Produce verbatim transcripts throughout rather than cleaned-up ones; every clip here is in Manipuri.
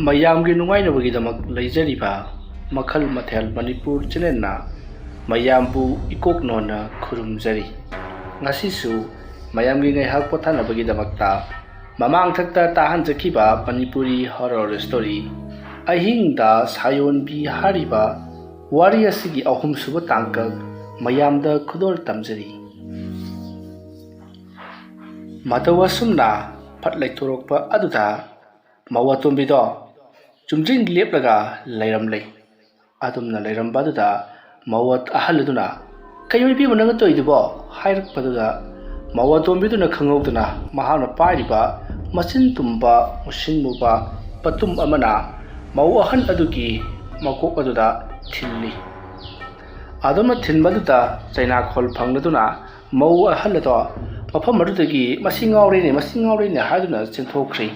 ꯃꯌꯥꯝꯒꯤ ꯅꯨꯡꯉꯥꯏꯅꯕꯒꯤꯗꯃꯛ ꯂꯩꯖꯔꯤꯕ ꯃꯈꯜ ꯃꯊꯦꯜ ꯃꯅꯤꯄꯨꯔ ꯆꯦꯅꯦꯜꯅ ꯃꯌꯥꯝꯕꯨ ꯏꯀꯣꯛ ꯅꯣꯟꯅ ꯈꯨꯔꯨꯝꯖꯔꯤ꯫ ꯉꯁꯤꯁꯨ ꯃꯌꯥꯝꯒꯤ ꯉꯥꯏꯍꯥꯛ ꯄꯣꯊꯥꯅꯕꯒꯤꯗꯃꯛꯇ ꯃꯃꯥꯡꯊꯛꯇ ꯇꯥꯍꯟꯖꯈꯤꯕ ꯃꯅꯤꯄꯨꯔꯤ ꯍꯣꯔꯣꯔ ꯁ꯭ꯇꯣꯔꯤ ꯑꯍꯤꯡꯗ ꯁꯥꯌꯣꯟꯕꯤ ꯍꯥꯏꯔꯤꯕ ꯋꯥꯔꯤ ꯑꯁꯤꯒꯤ ꯑꯍꯨꯝꯁꯨꯕ ꯇꯥꯡꯀꯛ ꯃꯌꯥꯝꯗ ꯈꯨꯗꯣꯜ ꯇꯝꯖꯔꯤ꯫ ꯃꯇꯧ ꯑꯁꯨꯝꯅ ꯐꯠ ꯂꯩꯊꯣꯔꯛꯄ ꯑꯗꯨꯗ ꯃꯧ ꯑꯇꯣꯝꯕꯤꯗꯣ ꯆꯨꯝꯗ꯭ꯔꯤꯡ ꯂꯦꯞꯂꯒ ꯂꯩꯔꯝꯂꯦ꯫ ꯑꯗꯨꯝꯅ ꯂꯩꯔꯝꯕ ꯑꯗꯨꯗ ꯃꯧ ꯑꯍꯜ ꯑꯗꯨꯅ, "ꯀꯩꯅꯣ ꯏꯕꯦꯝꯃ ꯅꯪꯅ ꯇꯧꯔꯤꯗꯨꯕꯣ?" ꯍꯥꯏꯔꯛꯄꯗꯨꯗ ꯃꯧ ꯑꯇꯣꯝꯕꯤꯗꯨꯅ ꯈꯪꯍꯧꯗꯅ ꯃꯍꯥꯛꯅ ꯄꯥꯏꯔꯤꯕ ꯃꯆꯤꯟ ꯇꯨꯝꯕ ꯃꯨꯁꯤꯟ ꯃꯨꯕ ꯄꯇꯨꯝ ꯑꯃꯅ ꯃꯧ ꯑꯍꯜ ꯑꯗꯨꯒꯤ ꯃꯀꯣꯛ ꯑꯗꯨꯗ ꯊꯤꯜꯂꯤ꯫ ꯑꯗꯨꯝꯅ ꯊꯤꯟꯕꯗꯨꯗ ꯆꯩꯅꯥꯈꯣꯜ ꯐꯪꯂꯗꯨꯅ ꯃꯧ ꯑꯍꯜ ꯑꯗꯣ ꯃꯐꯝ ꯑꯗꯨꯗꯒꯤ "ꯃꯁꯤ ꯉꯥꯎꯔꯦꯅꯦ, ꯃꯁꯤ ꯉꯥꯎꯔꯦꯅꯦ" ꯍꯥꯏꯗꯨꯅ ꯆꯦꯟꯊꯣꯛꯈ꯭ꯔꯤ꯫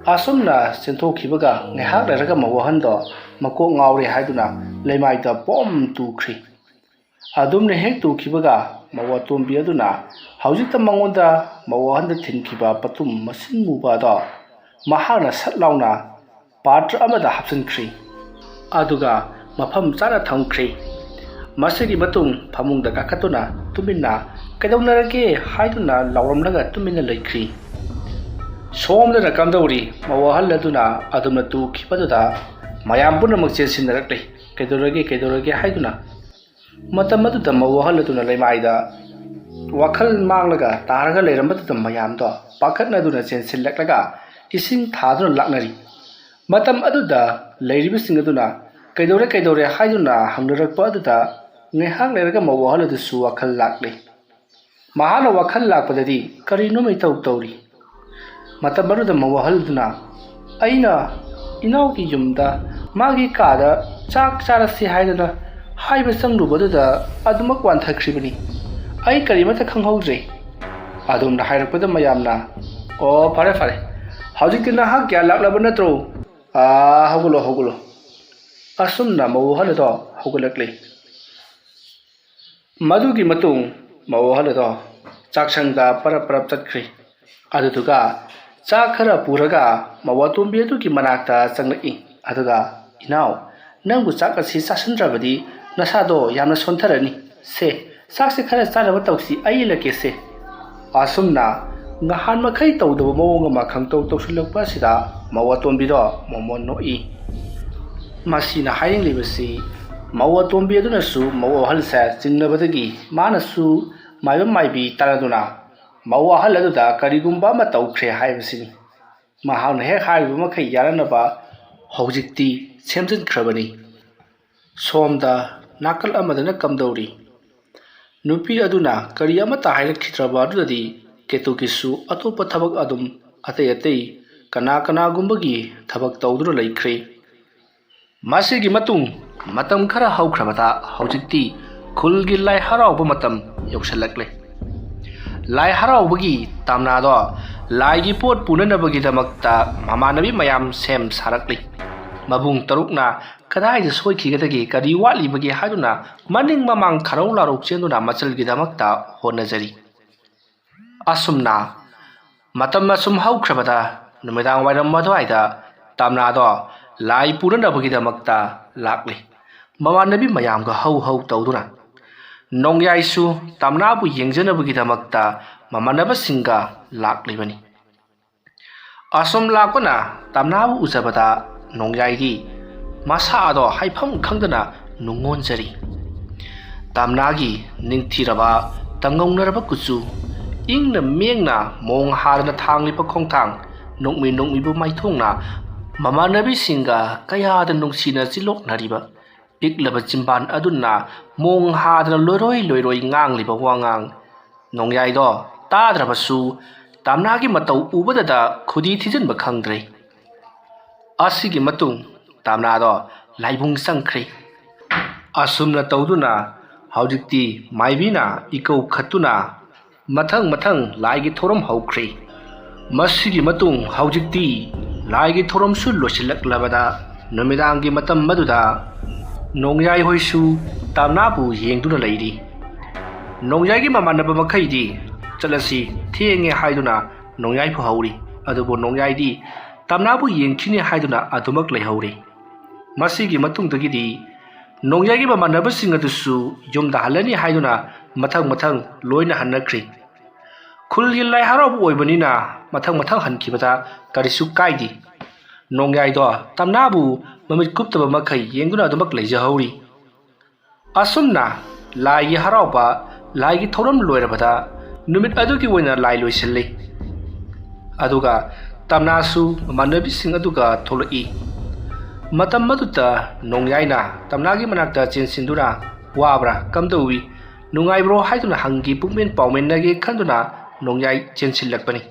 ꯑꯁꯨꯝꯅ ꯆꯦꯟꯊꯣꯛꯈꯤꯕꯒ ꯉꯥꯏꯍꯥꯛ ꯂꯩꯔꯒ ꯃꯧ ꯑꯍꯟꯗꯣ ꯃꯀꯣꯛ ꯉꯥꯎꯔꯦ ꯍꯥꯏꯗꯨꯅ ꯂꯩꯃꯥꯏꯗ ꯄꯣꯝ ꯇꯨꯈ꯭ꯔꯤ꯫ ꯑꯗꯨꯝꯅ ꯍꯦꯛ ꯇꯨꯈꯤꯕꯒ ꯃꯧ ꯑꯇꯣꯝꯕꯤ ꯑꯗꯨꯅ ꯍꯧꯖꯤꯛꯇ ꯃꯉꯣꯟꯗ ꯃꯧ ꯑꯍꯟꯗ ꯊꯤꯟꯈꯤꯕ ꯄꯇꯨꯝ ꯃꯁꯤꯟ ꯃꯨꯕ ꯑꯗꯣ ꯃꯍꯥꯛꯅ ꯁꯠ ꯂꯥꯎꯅ ꯄꯥꯇ꯭ꯔ ꯑꯃꯗ ꯍꯥꯞꯆꯤꯟꯈ꯭ꯔꯤ꯫ ꯑꯗꯨꯒ ꯃꯐꯝ ꯆꯥꯅ ꯊꯝꯈ꯭ꯔꯤ꯫ ꯃꯁꯤꯒꯤ ꯃꯇꯨꯡ ꯐꯃꯨꯡꯗ ꯀꯥꯈꯠꯇꯨꯅ ꯇꯨꯃꯤꯟꯅ "ꯀꯩꯗꯧꯅꯔꯒꯦ?" ꯍꯥꯏꯗꯨꯅ ꯂꯥꯎꯔꯝꯂꯒ ꯇꯨꯃꯤꯟꯅ ꯂꯩꯈ꯭ꯔꯤ꯫ ꯁꯣꯝꯗꯅ ꯀꯝꯗꯧꯔꯤ? ꯃꯧ ꯑꯍꯜ ꯑꯗꯨꯅ ꯑꯗꯨꯝꯅ ꯇꯨꯈꯤꯕꯗꯨꯗ ꯃꯌꯥꯝ ꯄꯨꯝꯅꯃꯛ ꯆꯦꯟꯁꯤꯟꯅꯔꯛꯂꯤ꯫ "ꯀꯩꯗꯧꯔꯒꯦ, ꯀꯩꯗꯧꯔꯒꯦ?" ꯍꯥꯏꯗꯨꯅ꯫ ꯃꯇꯝ ꯑꯗꯨꯗ ꯃꯧ ꯑꯍꯜ ꯑꯗꯨꯅ ꯂꯩꯃꯥꯏꯗ ꯋꯥꯈꯜ ꯃꯥꯡꯂꯒ ꯇꯥꯔꯒ ꯂꯩꯔꯝꯕꯗꯨꯗ ꯃꯌꯥꯝꯗꯣ ꯄꯥꯈꯠꯅꯗꯨꯅ ꯆꯦꯟꯁꯤꯜꯂꯛꯂꯒ ꯏꯁꯤꯡ ꯊꯥꯗꯨꯅ ꯂꯥꯛꯅꯔꯤ꯫ ꯃꯇꯝ ꯑꯗꯨꯗ ꯂꯩꯔꯤꯕꯁꯤꯡ ꯑꯗꯨꯅ "ꯀꯩꯗꯧꯔꯦ, ꯀꯩꯗꯧꯔꯦ?" ꯍꯥꯏꯗꯨꯅ ꯍꯪꯅꯔꯛꯄ ꯑꯗꯨꯗ ꯉꯥꯏꯍꯥꯛ ꯂꯩꯔꯒ ꯃꯧ ꯑꯍꯜ ꯑꯗꯨꯁꯨ ꯋꯥꯈꯜ ꯂꯥꯛꯂꯤ꯫ ꯃꯍꯥꯛꯅ ꯋꯥꯈꯜ ꯂꯥꯛꯄꯗꯗꯤ ꯀꯔꯤꯅꯣ ꯃꯩꯇꯧ ꯇꯧꯔꯤ꯫ ꯃꯇꯝ ꯑꯗꯨꯗ ꯃꯧ ꯑꯍꯜꯗꯨꯅ, "ꯑꯩꯅ ꯏꯅꯥꯎꯒꯤ ꯌꯨꯝꯗ ꯃꯥꯒꯤ ꯀꯥꯗ ꯆꯥꯛ ꯆꯥꯔꯁꯤ ꯍꯥꯏꯗꯅ ꯍꯥꯏꯕ ꯆꯪꯂꯨꯕꯗꯨꯗ ꯑꯗꯨꯃꯛ ꯋꯥꯟꯊꯈ꯭ꯔꯤꯕꯅꯤ꯫ ꯑꯩ ꯀꯔꯤꯃꯠꯇ ꯈꯪꯍꯧꯗ꯭ꯔꯦ꯫" ꯑꯗꯨꯝꯅ ꯍꯥꯏꯔꯛꯄꯗ ꯃꯌꯥꯝꯅ, "ꯑꯣ, ꯐꯔꯦ, ꯐꯔꯦ꯫ ꯍꯧꯖꯤꯛꯇꯤ ꯅꯍꯥꯛ ꯒ꯭ꯌꯥꯟ ꯂꯥꯛꯂꯕ ꯅꯠꯇ꯭ꯔꯣ? ꯑꯥ, ꯍꯧꯒꯠꯂꯣ, ꯍꯧꯒꯠꯂꯣ꯫" ꯑꯁꯨꯝꯅ ꯃꯧ ꯑꯍꯜ ꯑꯗꯣ ꯍꯧꯒꯠꯂꯛꯂꯤ꯫ ꯃꯗꯨꯒꯤ ꯃꯇꯨꯡ ꯃꯧ ꯑꯍꯜ ꯑꯗꯣ ꯆꯥꯛꯁꯪꯗ ꯄꯔꯞ ꯄꯔꯞ ꯆꯠꯈ꯭ꯔꯤ꯫ ꯑꯗꯨꯗꯨꯒ ꯆꯥꯛ ꯈꯔ ꯄꯨꯔꯒ ꯃꯧ ꯑꯇꯣꯝꯕꯤ ꯑꯗꯨꯒꯤ ꯃꯅꯥꯛꯇ ꯆꯪꯂꯛꯏ꯫ ꯑꯗꯨꯒ, "ꯏꯅꯥꯎ, ꯅꯪꯕꯨ ꯆꯥꯛ ꯑꯁꯤ ꯆꯥꯁꯤꯟꯗ꯭ꯔꯕꯗꯤ ꯅꯁꯥꯗꯣ ꯌꯥꯝꯅ ꯁꯣꯟꯊꯔꯅꯤ꯫ ꯁꯦ, ꯆꯥꯛꯁꯦ ꯈꯔ ꯆꯥꯅꯕ ꯇꯧꯁꯤ, ꯑꯩ ꯏꯜꯂꯛꯀꯦꯁꯦ"꯫ ꯑꯁꯨꯝꯅ ꯉꯍꯥꯟ ꯃꯈꯩ ꯇꯧꯗꯕ ꯃꯑꯣꯡ ꯑꯃ ꯈꯪꯇꯧ ꯇꯧꯁꯤꯜꯂꯛꯄ ꯑꯁꯤꯗ ꯃꯧ ꯑꯇꯣꯝꯕꯤꯗꯣ ꯃꯣꯃꯣꯟ ꯅꯣꯛꯏ꯫ ꯃꯁꯤꯅ ꯍꯥꯏꯅꯤꯡꯂꯤꯕꯁꯤ, ꯃꯧ ꯑꯇꯣꯝꯕꯤ ꯑꯗꯨꯅꯁꯨ ꯃꯧ ꯑꯍꯜꯁꯦ ꯆꯤꯡꯅꯕꯗꯒꯤ ꯃꯥꯅꯁꯨ ꯃꯥꯏꯕ ꯃꯥꯏꯕꯤ ꯇꯥꯟꯅꯗꯨꯅ ꯃꯧ ꯑꯍꯜ ꯑꯗꯨꯗ ꯀꯔꯤꯒꯨꯝꯕ ꯑꯃ ꯇꯧꯈ꯭ꯔꯦ ꯍꯥꯏꯕꯁꯤꯅꯤ꯫ ꯃꯍꯥꯛꯅ ꯍꯦꯛ ꯍꯥꯏꯔꯤꯕ ꯃꯈꯩ ꯌꯥꯅꯅꯕ ꯍꯧꯖꯤꯛꯇꯤ ꯁꯦꯝꯖꯤꯟꯈ꯭ꯔꯕꯅꯤ꯫ ꯁꯣꯝꯗ ꯅꯥꯀꯜ ꯑꯃꯗꯅ ꯀꯝꯗꯧꯔꯤ? ꯅꯨꯄꯤ ꯑꯗꯨꯅ ꯀꯔꯤ ꯑꯃꯠꯇ ꯍꯥꯏꯔꯛꯈꯤꯗ꯭ꯔꯕ ꯑꯗꯨꯗꯗꯤ ꯀꯦꯇꯨꯀꯤꯁꯨ ꯑꯇꯣꯞꯄ ꯊꯕꯛ ꯑꯗꯨꯝ ꯑꯇꯩ ꯑꯇꯩ ꯀꯅꯥ ꯀꯅꯥꯒꯨꯝꯕꯒꯤ ꯊꯕꯛ ꯇꯧꯗꯨꯅ ꯂꯩꯈ꯭ꯔꯦ꯫ ꯃꯁꯤꯒꯤ ꯃꯇꯨꯡ ꯃꯇꯝ ꯈꯔ ꯍꯧꯈ꯭ꯔꯕꯗ ꯍꯧꯖꯤꯛꯇꯤ ꯈꯨꯜꯒꯤ ꯂꯥꯏ ꯍꯔꯥꯎꯕ ꯃꯇꯝ ꯌꯧꯁꯤꯜꯂꯛꯂꯦ꯫ ꯂꯥꯏ ꯍꯔꯥꯎꯕꯒꯤ ꯇꯝꯅꯥꯗꯣ ꯂꯥꯏꯒꯤ ꯄꯣꯠ ꯄꯨꯅꯅꯕꯒꯤꯗꯃꯛꯇ ꯃꯃꯥꯟꯅꯕꯤ ꯃꯌꯥꯝ ꯁꯦꯝ ꯁꯥꯔꯛꯂꯤ꯫ ꯃꯕꯨꯡ ꯇꯔꯨꯛꯅ ꯀꯗꯥꯏꯗ ꯁꯣꯏꯈꯤꯒꯗꯒꯦ, ꯀꯔꯤ ꯋꯥꯠꯂꯤꯕꯒꯦ ꯍꯥꯏꯗꯨꯅ ꯃꯅꯤꯡ ꯃꯃꯥꯡ ꯈꯔꯧ ꯂꯥꯔꯧ ꯆꯦꯟꯗꯨꯅ ꯃꯆꯜꯒꯤꯗꯃꯛꯇ ꯍꯣꯠꯅꯖꯔꯤ꯫ ꯑꯁꯨꯝꯅ ꯃꯇꯝ ꯑꯁꯨꯝ ꯍꯧꯈ꯭ꯔꯕꯗ ꯅꯨꯃꯤꯗꯥꯡ ꯋꯥꯏꯔꯝ ꯑꯗꯨꯋꯥꯏꯗ ꯇꯝꯅꯥꯗꯣ ꯂꯥꯏ ꯄꯨꯅꯅꯕꯒꯤꯗꯃꯛꯇ ꯂꯥꯛꯂꯤ꯫ ꯃꯃꯥꯟꯅꯕꯤ ꯃꯌꯥꯝꯒ ꯍꯧ ꯍꯧ ꯇꯧꯗꯨꯅ ꯅꯣꯡꯌꯥꯏꯁꯨ ꯇꯝꯅꯥꯕꯨ ꯌꯦꯡꯖꯅꯕꯒꯤꯗꯃꯛꯇ ꯃꯃꯥꯟꯅꯕꯁꯤꯡꯒ ꯂꯥꯛꯂꯤꯕꯅꯤ꯫ ꯑꯁꯨꯝ ꯂꯥꯛꯄꯅ ꯇꯝꯅꯥꯕꯨ ꯎꯖꯕꯗ ꯅꯣꯡꯌꯥꯏꯗꯤ ꯃꯁꯥ ꯑꯗꯣ ꯍꯥꯏꯐꯝ ꯈꯪꯗꯅ ꯅꯨꯡꯉꯣꯟꯖꯔꯤ꯫ ꯇꯝꯅꯥꯒꯤ ꯅꯤꯡꯊꯤꯔꯕ ꯇꯪꯉꯧꯅꯔꯕ ꯀꯨꯆꯨ, ꯏꯪꯅ ꯃꯦꯡꯅ ꯃꯣꯡ ꯍꯥꯗꯅ ꯊꯥꯡꯂꯤꯕ ꯈꯣꯡꯊꯥꯡ, ꯅꯣꯛꯃꯤ ꯅꯣꯛꯃꯤꯕ ꯃꯥꯏꯊꯣꯡꯅ ꯃꯃꯥꯟꯅꯕꯤꯁꯤꯡꯒ ꯀꯌꯥꯗ ꯅꯨꯡꯁꯤꯅ ꯆꯤꯂꯣꯛꯅꯔꯤꯕ ꯄꯤꯛꯂꯕ ꯆꯤꯝꯕꯥꯟ ꯑꯗꯨꯅ ꯃꯣꯡ ꯍꯥꯗꯅ ꯂꯣꯏꯔꯣꯏ ꯂꯣꯏꯔꯣꯏ ꯉꯥꯡꯂꯤꯕ ꯋꯥꯉꯥꯡ ꯅꯣꯡꯌꯥꯏꯗꯣ ꯇꯥꯗ꯭ꯔꯕꯁꯨ ꯇꯝꯅꯥꯒꯤ ꯃꯇꯧ ꯎꯕꯗꯗ ꯈꯨꯗꯤ ꯊꯤꯖꯤꯟꯕ ꯈꯪꯗ꯭ꯔꯦ꯫ ꯑꯁꯤꯒꯤ ꯃꯇꯨꯡ ꯇꯝꯅꯥꯗꯣ ꯂꯥꯏꯕꯨꯡ ꯆꯪꯈ꯭ꯔꯦ꯫ ꯑꯁꯨꯝꯅ ꯇꯧꯗꯨꯅ ꯍꯧꯖꯤꯛꯇꯤ ꯃꯥꯏꯕꯤꯅ ꯏꯀꯧ ꯈꯠꯇꯨꯅ ꯃꯊꯪ ꯃꯊꯪ ꯂꯥꯏꯒꯤ ꯊꯧꯔꯝ ꯍꯧꯈ꯭ꯔꯦ꯫ ꯃꯁꯤꯒꯤ ꯃꯇꯨꯡ ꯍꯧꯖꯤꯛꯇꯤ ꯂꯥꯏꯒꯤ ꯊꯧꯔꯝꯁꯨ ꯂꯣꯏꯁꯤꯜꯂꯛꯂꯕꯗ ꯅꯨꯃꯤꯗꯥꯡꯒꯤ ꯃꯇꯝ ꯑꯗꯨꯗ ꯅꯣꯡꯌꯥꯏ ꯍꯣꯏꯁꯨ ꯇꯝꯅꯥꯕꯨ ꯌꯦꯡꯗꯨꯅ ꯂꯩꯔꯤ꯫ ꯅꯣꯡꯌꯥꯏꯒꯤ ꯃꯃꯥꯟꯅꯕ ꯃꯈꯩꯗꯤ ꯆꯠꯂꯁꯤ, ꯊꯦꯡꯉꯦ ꯍꯥꯏꯗꯨꯅ ꯅꯣꯡꯌꯥꯏ ꯐꯨꯍꯧꯔꯤ꯫ ꯑꯗꯨꯕꯨ ꯅꯣꯡꯌꯥꯏꯗꯤ ꯇꯝꯅꯥꯕꯨ ꯌꯦꯡꯈꯤꯅꯤ ꯍꯥꯏꯗꯨꯅ ꯑꯗꯨꯃꯛ ꯂꯩꯍꯧꯔꯤ꯫ ꯃꯁꯤꯒꯤ ꯃꯇꯨꯡꯗꯒꯤꯗꯤ ꯅꯣꯡꯌꯥꯏꯒꯤ ꯃꯃꯥꯟꯅꯕꯁꯤꯡ ꯑꯗꯨꯁꯨ ꯌꯨꯝꯗ ꯍꯜꯂꯅꯤ ꯍꯥꯏꯗꯨꯅ ꯃꯊꯪ ꯃꯊꯪ ꯂꯣꯏꯅ ꯍꯟꯅꯈ꯭ꯔꯤ꯫ ꯈꯨꯜꯒꯤ ꯂꯥꯏ ꯍꯔꯥꯎꯕ ꯑꯣꯏꯕꯅꯤꯅ ꯃꯊꯪ ꯃꯊꯪ ꯍꯟꯈꯤꯕꯗ ꯀꯔꯤꯁꯨ ꯀꯥꯏꯗꯦ꯫ ꯅꯣꯡꯌꯥꯏꯗꯣ ꯇꯝꯅꯥꯕꯨ ꯃꯃꯤꯠ ꯀꯨꯞꯇꯕ ꯃꯈꯩ ꯌꯦꯡꯗꯨꯅ ꯑꯗꯨꯃꯛ ꯂꯩꯖꯍꯧꯔꯤ꯫ ꯑꯁꯨꯝꯅ ꯂꯥꯏꯒꯤ ꯍꯔꯥꯎꯕ, ꯂꯥꯏꯒꯤ ꯊꯧꯔꯝ ꯂꯣꯏꯔꯕꯗ ꯅꯨꯃꯤꯠ ꯑꯗꯨꯒꯤ ꯑꯣꯏꯅ ꯂꯥꯏ ꯂꯣꯏꯁꯤꯜꯂꯤ꯫ ꯑꯗꯨꯒ ꯇꯝꯅꯥꯁꯨ ꯃꯃꯥꯟꯅꯕꯤꯁꯤꯡ ꯑꯗꯨꯒ ꯊꯣꯛꯂꯛꯏ꯫ ꯃꯇꯝ ꯑꯗꯨꯗ ꯅꯣꯡꯌꯥꯏꯅ ꯇꯝꯅꯥꯒꯤ ꯃꯅꯥꯛꯇ ꯆꯦꯟꯁꯤꯟꯗꯨꯅ, "ꯋꯥꯕ꯭ꯔꯥ? ꯀꯝꯗꯧꯏ? ꯅꯨꯡꯉꯥꯏꯕ꯭ꯔꯣ?" ꯍꯥꯏꯗꯨꯅ ꯍꯪꯒꯦ, ꯄꯨꯛꯃꯦꯟ ꯄꯥꯎꯃꯦꯟꯅꯒꯦ ꯈꯟꯗꯨꯅ ꯅꯣꯡꯌꯥꯏ ꯆꯦꯟꯁꯤꯜꯂꯛꯄꯅꯤ꯫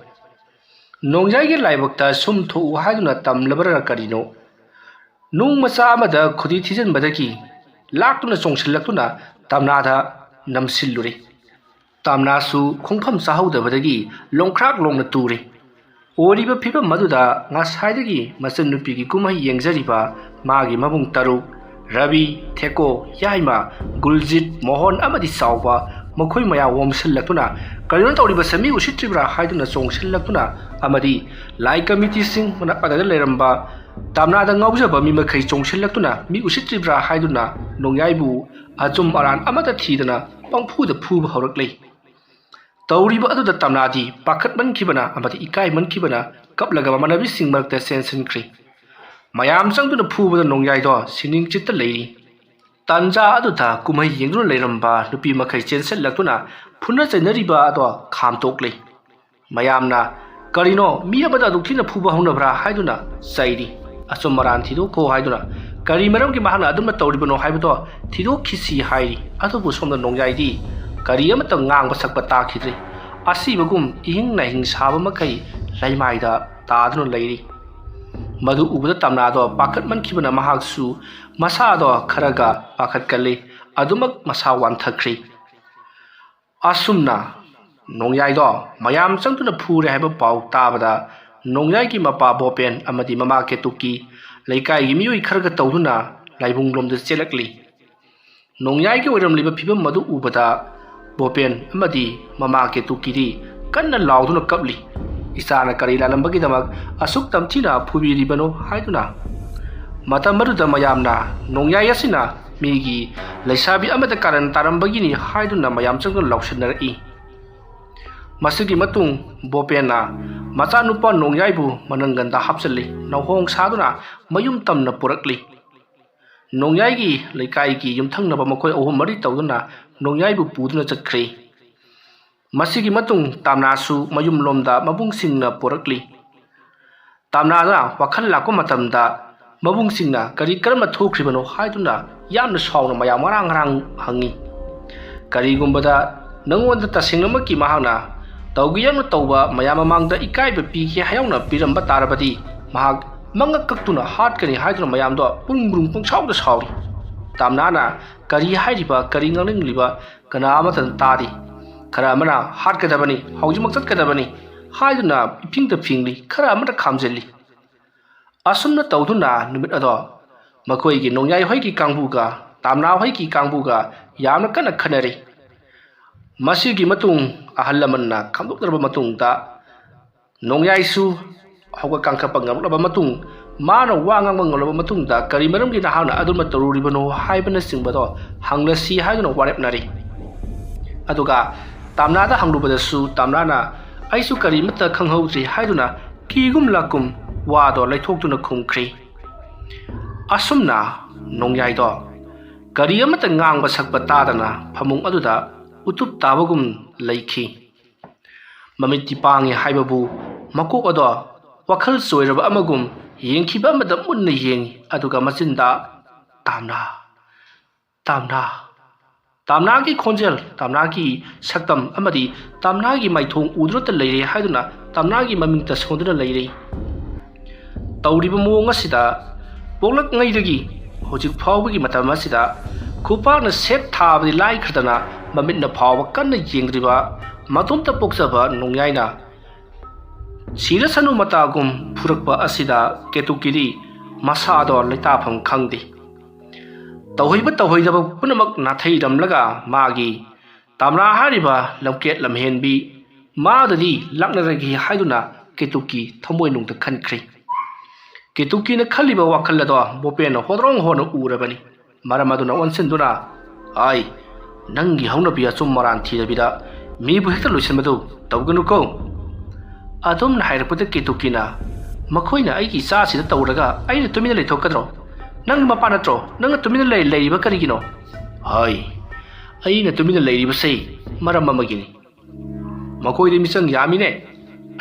ꯅꯣꯡꯌꯥꯏꯒꯤ ꯂꯥꯏꯕꯛꯇ ꯁꯨꯝ ꯊꯣꯛꯎ ꯍꯥꯏꯗꯨꯅ ꯇꯝꯂꯕ꯭ꯔꯥ ꯀꯔꯤꯅꯣ, ꯅꯨꯡ ꯃꯆꯥ ꯑꯃꯗ ꯈꯨꯗꯤ ꯊꯤꯖꯤꯟꯕꯗꯒꯤ ꯂꯥꯛꯇꯨꯅ ꯆꯣꯡꯁꯤꯜꯂꯛꯇꯨꯅ ꯇꯝꯅꯥꯗ ꯅꯝꯁꯤꯜꯂꯨꯔꯦ꯫ ꯇꯝꯅꯥꯁꯨ ꯈꯣꯡꯐꯝ ꯆꯥꯍꯧꯗꯕꯗꯒꯤ ꯂꯣꯡꯈ꯭ꯔꯥꯛ ꯂꯣꯡꯅ ꯇꯨꯔꯦ꯫ ꯑꯣꯏꯔꯤꯕ ꯐꯤꯕꯝ ꯑꯗꯨꯗ ꯉꯁꯥꯏꯗꯒꯤ ꯃꯆꯟꯅꯨꯄꯤꯒꯤ ꯀꯨꯝꯍꯩ ꯌꯦꯡꯖꯔꯤꯕ ꯃꯥꯒꯤ ꯃꯕꯨꯡ ꯇꯔꯨꯛ, ꯔꯕꯤ, ꯊꯦꯀꯣ, ꯌꯥꯏꯃ, ꯒꯨꯜꯖꯤꯠ, ꯃꯣꯍꯟ ꯑꯃꯗꯤ ꯆꯥꯎꯕ, ꯃꯈꯣꯏ ꯃꯌꯥꯝ ꯑꯣꯝꯁꯤꯜꯂꯛꯇꯨꯅ, "ꯀꯔꯤꯅꯣ ꯇꯧꯔꯤꯕꯁꯦ? ꯃꯤ ꯎꯁꯤꯠꯇ꯭ꯔꯤꯕ꯭ꯔꯥ?" ꯍꯥꯏꯗꯨꯅ ꯆꯣꯡꯁꯤꯜꯂꯛꯇꯨꯅ, ꯑꯃꯗꯤ ꯂꯥꯏ ꯀꯃꯤꯇꯤꯁꯤꯡ ꯃꯅꯥꯛ ꯅꯛꯅꯗ ꯂꯩꯔꯝꯕ ꯇꯝꯅꯥꯗ ꯉꯥꯎꯖꯕ ꯃꯤ ꯃꯈꯩ ꯆꯣꯡꯁꯤꯜꯂꯛꯇꯨꯅ, "ꯃꯤ ꯎꯁꯤꯠꯇ꯭ꯔꯤꯕ꯭ꯔꯥ?" ꯍꯥꯏꯗꯨꯅ ꯅꯣꯡꯌꯥꯏꯕꯨ ꯑꯆꯨꯝ ꯑꯔꯥꯟ ꯑꯃꯠꯇ ꯊꯤꯗꯅ ꯄꯪꯐꯨꯗ ꯐꯨꯕ ꯍꯧꯔꯛꯂꯤ꯫ ꯇꯧꯔꯤꯕ ꯑꯗꯨꯗ ꯇꯝꯅꯥꯗꯤ ꯄꯥꯈꯠꯃꯟꯈꯤꯕꯅ ꯑꯃꯗꯤ ꯏꯀꯥꯏꯃꯟꯈꯤꯕꯅ ꯀꯞꯂꯒ ꯃꯃꯥꯟꯅꯕꯤꯁꯤꯡ ꯃꯔꯛꯇ ꯆꯦꯟꯁꯤꯟꯈ꯭ꯔꯤ꯫ ꯃꯌꯥꯝ ꯆꯪꯗꯨꯅ ꯐꯨꯕꯗ ꯅꯣꯡꯌꯥꯏꯗꯣ ꯁꯤꯅꯤꯡ ꯆꯤꯠꯇ ꯂꯩꯔꯤ꯫ ꯇꯟꯖꯥ ꯑꯗꯨꯗ ꯀꯨꯝꯍꯩ ꯌꯦꯡꯗꯨꯅ ꯂꯩꯔꯝꯕ ꯅꯨꯄꯤ ꯃꯈꯩ ꯆꯦꯟꯁꯤꯜꯂꯛꯇꯨꯅ ꯐꯨꯅ ꯆꯩꯅꯔꯤꯕ ꯑꯗꯣ ꯈꯥꯝꯇꯣꯛꯂꯤ꯫ ꯃꯌꯥꯝꯅ, "ꯀꯔꯤꯅꯣ, ꯃꯤ ꯑꯃꯗ ꯑꯗꯨꯛ ꯊꯤꯅ ꯐꯨꯕ ꯍꯧꯅꯕ꯭ꯔꯥ?" ꯍꯥꯏꯗꯨꯅ ꯆꯩꯔꯤ꯫ "ꯑꯆꯨꯝ ꯑꯔꯥꯟ ꯊꯤꯗꯣꯛꯈꯣ" ꯍꯥꯏꯗꯨꯅ ꯀꯔꯤ ꯃꯔꯝꯒꯤ ꯃꯍꯥꯛꯅ ꯑꯗꯨꯝꯅ ꯇꯧꯔꯤꯕꯅꯣ ꯍꯥꯏꯕꯗꯣ ꯊꯤꯗꯣꯛꯈꯤꯁꯤ ꯍꯥꯏꯔꯤ꯫ ꯑꯗꯨꯕꯨ ꯁꯣꯝꯗ ꯅꯣꯡꯌꯥꯏꯗꯤ ꯀꯔꯤ ꯑꯃꯠꯇ ꯉꯥꯡꯕ ꯁꯛꯄ ꯇꯥꯈꯤꯗ꯭ꯔꯦ꯫ ꯑꯁꯤꯕꯒꯨꯝ ꯏꯍꯤꯡ ꯅꯥꯍꯤꯡ ꯁꯥꯕ ꯃꯈꯩ ꯂꯩꯃꯥꯏꯗ ꯇꯥꯗꯨꯅ ꯂꯩꯔꯤ꯫ ꯃꯗꯨ ꯎꯕꯗ ꯇꯝꯅꯥꯗꯣ ꯄꯥꯈꯠꯃꯟꯈꯤꯕꯅ ꯃꯍꯥꯛꯁꯨ ꯃꯁꯥꯗꯣ ꯈꯔꯒ ꯄꯥꯈꯠꯀꯜꯂꯤ꯫ ꯑꯗꯨꯃꯛ ꯃꯁꯥ ꯋꯥꯟꯊꯈ꯭ꯔꯤ꯫ ꯑꯁꯨꯝꯅ ꯅꯣꯡꯌꯥꯏꯗꯣ ꯃꯌꯥꯝ ꯆꯪꯗꯨꯅ ꯐꯨꯔꯦ ꯍꯥꯏꯕ ꯄꯥꯎ ꯇꯥꯕꯗ ꯅꯣꯡꯌꯥꯏꯒꯤ ꯃꯄꯥ ꯕꯣꯄꯦꯟ ꯑꯃꯗꯤ ꯃꯃꯥ ꯀꯦꯇꯨꯀꯤ ꯂꯩꯀꯥꯏꯒꯤ ꯃꯤꯑꯣꯏ ꯈꯔꯒ ꯇꯧꯗꯨꯅ ꯂꯥꯏꯕꯨꯡꯂꯣꯝꯗ ꯆꯦꯜꯂꯛꯂꯤ꯫ ꯅꯣꯡꯌꯥꯏꯒꯤ ꯑꯣꯏꯔꯝꯂꯤꯕ ꯐꯤꯕꯝ ꯑꯗꯨ ꯎꯕꯗ ꯕꯣꯄꯦꯟ ꯑꯃꯗꯤ ꯃꯃꯥ ꯀꯦꯇꯨꯀꯤꯗꯤ ꯀꯟꯅ ꯂꯥꯎꯗꯨꯅ ꯀꯞꯂꯤ꯫ ꯏꯆꯥꯅ ꯀꯔꯤ ꯂꯥꯜꯂꯝꯕꯒꯤꯗꯃꯛ ꯑꯁꯨꯛ ꯇꯝꯊꯤꯅ ꯐꯨꯕꯤꯔꯤꯕꯅꯣ ꯍꯥꯏꯗꯨꯅ꯫ ꯃꯇꯝ ꯑꯗꯨꯗ ꯃꯌꯥꯝꯅ ꯅꯣꯡꯌꯥꯏ ꯑꯁꯤꯅ ꯃꯤꯒꯤ ꯂꯩꯁꯥꯕꯤ ꯑꯃꯗ ꯀꯥꯔꯟ ꯇꯥꯔꯝꯕꯒꯤꯅꯤ ꯍꯥꯏꯗꯨꯅ ꯃꯌꯥꯝ ꯆꯪꯗꯨꯅ ꯂꯥꯎꯁꯤꯟꯅꯔꯛꯏ꯫ ꯃꯁꯤꯒꯤ ꯃꯇꯨꯡ ꯕꯣꯄꯦꯟꯅ ꯃꯆꯥꯅꯨꯄꯥ ꯅꯣꯡꯌꯥꯏꯕꯨ ꯃꯅꯪꯒꯟꯗ ꯍꯥꯞꯆꯤꯜꯂꯤ, ꯅꯥꯎꯍꯣꯡ ꯁꯥꯗꯨꯅ ꯃꯌꯨꯝ ꯇꯝꯅ ꯄꯨꯔꯛꯂꯤ꯫ ꯅꯣꯡꯌꯥꯏꯒꯤ ꯂꯩꯀꯥꯏꯒꯤ ꯌꯨꯝꯊꯪꯅꯕ ꯃꯈꯣꯏ ꯑꯍꯨꯝ ꯃꯔꯤ ꯇꯧꯗꯨꯅ ꯅꯣꯡꯌꯥꯏꯕꯨ ꯄꯨꯗꯨꯅ ꯆꯠꯈ꯭ꯔꯦ꯫ ꯃꯁꯤꯒꯤ ꯃꯇꯨꯡ ꯇꯥꯝꯅꯥꯁꯨ ꯃꯌꯨꯝꯂꯣꯝꯗ ꯃꯕꯨꯡꯁꯤꯡꯅ ꯄꯨꯔꯛꯂꯤ꯫ ꯇꯥꯝꯅꯥꯅ ꯋꯥꯈꯜ ꯂꯥꯛꯄ ꯃꯇꯝꯗ ꯃꯕꯨꯡꯁꯤꯡꯅ ꯀꯔꯤ ꯀꯔꯝꯅ ꯊꯣꯛꯈ꯭ꯔꯤꯕꯅꯣ ꯍꯥꯏꯗꯨꯅ ꯌꯥꯝꯅ ꯁꯥꯎꯅ ꯃꯌꯥꯝ ꯉꯔꯥꯡ ꯉꯔꯥꯡ ꯍꯪꯉꯤ꯫ ꯀꯔꯤꯒꯨꯝꯕꯗ ꯅꯉꯣꯟꯗ ꯇꯁꯦꯡꯅꯃꯛꯀꯤ ꯃꯍꯥꯛꯅ ꯇꯧꯒꯦ ꯌꯥꯎꯅ ꯇꯧꯕ ꯃꯌꯥꯝ ꯃꯃꯥꯡꯗ ꯏꯀꯥꯏꯕ ꯄꯤꯒꯦ ꯍꯥꯏꯌꯥꯎꯅ ꯄꯤꯔꯝꯕ ꯇꯥꯔꯕꯗꯤ ꯃꯍꯥꯛ ꯃꯉꯛ ꯀꯛꯇꯨꯅ ꯍꯥꯠꯀꯅꯤ ꯍꯥꯏꯗꯨꯅ ꯃꯌꯥꯝꯗꯣ ꯄꯨꯡ ꯕ꯭ꯔꯨꯡ ꯄꯨꯡꯁꯥꯎꯗ ꯁꯥꯎꯔꯤ꯫ ꯇꯥꯝꯅꯥꯅ ꯀꯔꯤ ꯍꯥꯏꯔꯤꯕ, ꯀꯔꯤ ꯉꯥꯡꯅꯤꯡꯂꯤꯕ ꯀꯅꯥ ꯑꯃꯠꯇꯅ ꯇꯥꯗꯦ꯫ ꯈꯔ ꯑꯃꯅ ꯍꯥꯠꯀꯗꯕꯅꯤ, ꯍꯧꯖꯤꯛꯃꯛ ꯆꯠꯀꯗꯕꯅꯤ ꯍꯥꯏꯗꯨꯅ ꯏꯐꯤꯡꯗ ꯐꯤꯡꯂꯤ, ꯈꯔ ꯑꯃꯅ ꯈꯥꯝꯖꯤꯜꯂꯤ꯫ ꯑꯁꯨꯝꯅ ꯇꯧꯗꯨꯅ ꯅꯨꯃꯤꯠ ꯑꯗꯣ ꯃꯈꯣꯏꯒꯤ ꯅꯣꯡꯌꯥꯏ ꯍꯣꯏꯒꯤ ꯀꯥꯡꯕꯨꯒ ꯇꯥꯝꯅꯥ ꯍꯣꯏꯒꯤ ꯀꯥꯡꯕꯨꯒ ꯌꯥꯝꯅ ꯀꯟꯅ ꯈꯠꯅꯔꯤ꯫ ꯃꯁꯤꯒꯤ ꯃꯇꯨꯡ ꯑꯍꯜ ꯂꯃꯟꯅ ꯈꯪꯗꯣꯛꯅꯔꯕ ꯃꯇꯨꯡꯗ ꯅꯣꯡꯌꯥꯏꯁꯨ ꯍꯧꯒꯠ ꯀꯥꯡꯈꯠꯄ ꯉꯝꯂꯕ ꯃꯇꯨꯡ, ꯃꯥꯅ ꯋꯥ ꯉꯥꯡꯕ ꯉꯝꯂꯕ ꯃꯇꯨꯡꯗ ꯀꯔꯤ ꯃꯔꯝꯒꯤ ꯅꯍꯥꯛꯅ ꯑꯗꯨꯃ ꯇꯧꯔꯨꯔꯤꯕꯅꯣ ꯍꯥꯏꯕꯅꯆꯤꯡꯕꯗꯣ ꯍꯪꯂꯁꯤ ꯍꯥꯏꯗꯨꯅ ꯋꯥꯔꯦꯞꯅꯔꯤ꯫ ꯑꯗꯨꯒ ꯇꯥꯝꯅꯥꯗ ꯍꯪꯂꯨꯕꯗꯁꯨ ꯇꯥꯝꯅꯥꯅ ꯑꯩꯁꯨ ꯀꯔꯤꯃꯠꯇ ꯈꯪꯍꯧꯗ꯭ꯔꯤ ꯍꯥꯏꯗꯨꯅ ꯀꯤꯒꯨꯝ ꯂꯥꯛꯀꯨꯝ ꯋꯥꯗꯣ ꯂꯩꯊꯣꯛꯇꯨꯅ ꯈꯨꯝꯈ꯭ꯔꯤ꯫ ꯑꯁꯨꯝꯅ ꯅꯣꯡꯌꯥꯏꯗꯣ ꯀꯔꯤ ꯑꯃꯠꯇ ꯉꯥꯡꯕ ꯁꯛꯄ ꯇꯥꯗꯅ ꯐꯃꯨꯡ ꯑꯗꯨꯗ ꯎꯇꯨꯞ ꯇꯥꯕꯒꯨꯝ ꯂꯩꯈꯤ꯫ ꯃꯃꯤꯠꯇꯤ ꯄꯥꯡꯉꯤ ꯍꯥꯏꯕꯕꯨ ꯃꯀꯣꯛ ꯑꯗꯣ ꯋꯥꯈꯜ ꯆꯣꯏꯔꯕ ꯑꯃꯒꯨꯝ ꯌꯦꯡꯈꯤꯕ ꯑꯃꯗ ꯃꯨꯟꯅ ꯌꯦꯡꯉꯤ, ꯑꯗꯨꯒ ꯃꯆꯤꯟꯗ "ꯇꯥꯝꯅꯥ, ꯇꯥꯝꯅꯥ, ꯇꯥꯝꯅꯥꯒꯤ ꯈꯣꯟꯖꯦꯜ, ꯇꯥꯝꯅꯥꯒꯤ ꯁꯛꯇꯝ ꯑꯃꯗꯤ ꯇꯥꯝꯅꯥꯒꯤ ꯃꯥꯏꯊꯣꯡ ꯎꯗꯨꯅꯇ ꯂꯩꯔꯦ" ꯍꯥꯏꯗꯨꯅ ꯇꯥꯝꯅꯥꯒꯤ ꯃꯃꯤꯡꯇ ꯁꯣꯟꯗꯨꯅ ꯂꯩꯔꯦ꯫ ꯇꯧꯔꯤꯕ ꯃꯑꯣꯡ ꯑꯁꯤꯗ ꯄꯣꯛꯂꯛꯉꯩꯗꯒꯤ ꯍꯧꯖꯤꯛ ꯐꯥꯎꯕꯒꯤ ꯃꯇꯝ ꯑꯁꯤꯗ ꯈꯨꯄꯥꯛꯅ ꯁꯦꯠ ꯊꯥꯕꯗꯤ ꯂꯥꯏꯈ꯭ꯔꯗꯅ ꯃꯃꯤꯠꯅ ꯐꯥꯎꯕ ꯀꯟꯅ ꯌꯦꯡꯗ꯭ꯔꯤꯕ ꯃꯇꯣꯝꯇ ꯄꯣꯛꯆꯕ ꯅꯣꯡꯌꯥꯏꯅ ꯁꯤꯔꯁꯅꯨ ꯃꯇꯥꯒꯨꯝ ꯐꯨꯔꯛꯄ ꯑꯁꯤꯗ ꯀꯦꯇꯨꯀꯤꯗꯤ ꯃꯁꯥꯗꯣ ꯂꯩꯇꯥꯐꯝ ꯈꯪꯗꯦ꯫ ꯇꯧꯍꯩꯕ ꯇꯧꯍꯩꯗꯕ ꯄꯨꯝꯅꯃꯛ ꯅꯥꯊꯩꯔꯝꯂꯒ ꯃꯥꯒꯤ ꯇꯥꯝꯅꯥ ꯍꯥꯏꯔꯤꯕ ꯂꯝꯀꯦꯠ ꯂꯝꯍꯦꯟꯕꯤ ꯃꯥꯗꯗꯤ ꯂꯥꯛꯅꯔꯒꯦ ꯍꯥꯏꯗꯨꯅ ꯀꯦꯇꯨꯀꯤ ꯊꯃꯣꯏꯅꯨꯡꯗ ꯈꯟꯈ꯭ꯔꯦ꯫ ꯀꯦꯇꯨꯀꯤꯅ ꯈꯜꯂꯤꯕ ꯋꯥꯈꯜ ꯑꯗꯣ ꯕꯣꯄꯦꯟꯅ ꯍꯣꯗ꯭ꯔꯣꯡ ꯍꯣꯟꯅ ꯎꯔꯕꯅꯤ꯫ ꯃꯔꯝ ꯑꯗꯨꯅ ꯑꯣꯟꯁꯤꯟꯗꯨꯅ, "ꯑꯥꯏ, ꯅꯪꯒꯤ ꯍꯧꯅꯕꯤ ꯑꯆꯨꯝ ꯑꯔꯥꯟ ꯊꯤꯗꯕꯤꯗ ꯃꯤꯕꯨ ꯍꯦꯛꯇ ꯂꯣꯏꯁꯤꯟꯕꯗꯨ ꯇꯧꯒꯅꯨꯀꯣ"꯫ ꯑꯗꯨꯝꯅ ꯍꯥꯏꯔꯛꯄꯗ ꯀꯦꯇꯨꯀꯤꯅ, "ꯃꯈꯣꯏꯅ ꯑꯩꯒꯤ ꯏꯆꯥꯁꯤꯗ ꯇꯧꯔꯒ ꯑꯩꯅ ꯇꯨꯃꯤꯟꯅ ꯂꯩꯊꯣꯛꯀꯗ꯭ꯔꯣ? ꯅꯪꯒꯤ ꯃꯄꯥ ꯅꯠꯇ꯭ꯔꯣ? ꯅꯪꯅ ꯇꯨꯃꯤꯟꯅ ꯂꯩ-, ꯂꯩꯔꯤꯕ ꯀꯔꯤꯒꯤꯅꯣ?" "ꯍꯣꯏ, ꯑꯩꯅ ꯇꯨꯃꯤꯟꯅ ꯂꯩꯔꯤꯕꯁꯦ ꯃꯔꯝ ꯑꯃꯒꯤꯅꯤ꯫ ꯃꯈꯣꯏꯗꯤ ꯃꯤꯆꯪ ꯌꯥꯝꯃꯤꯅꯦ꯫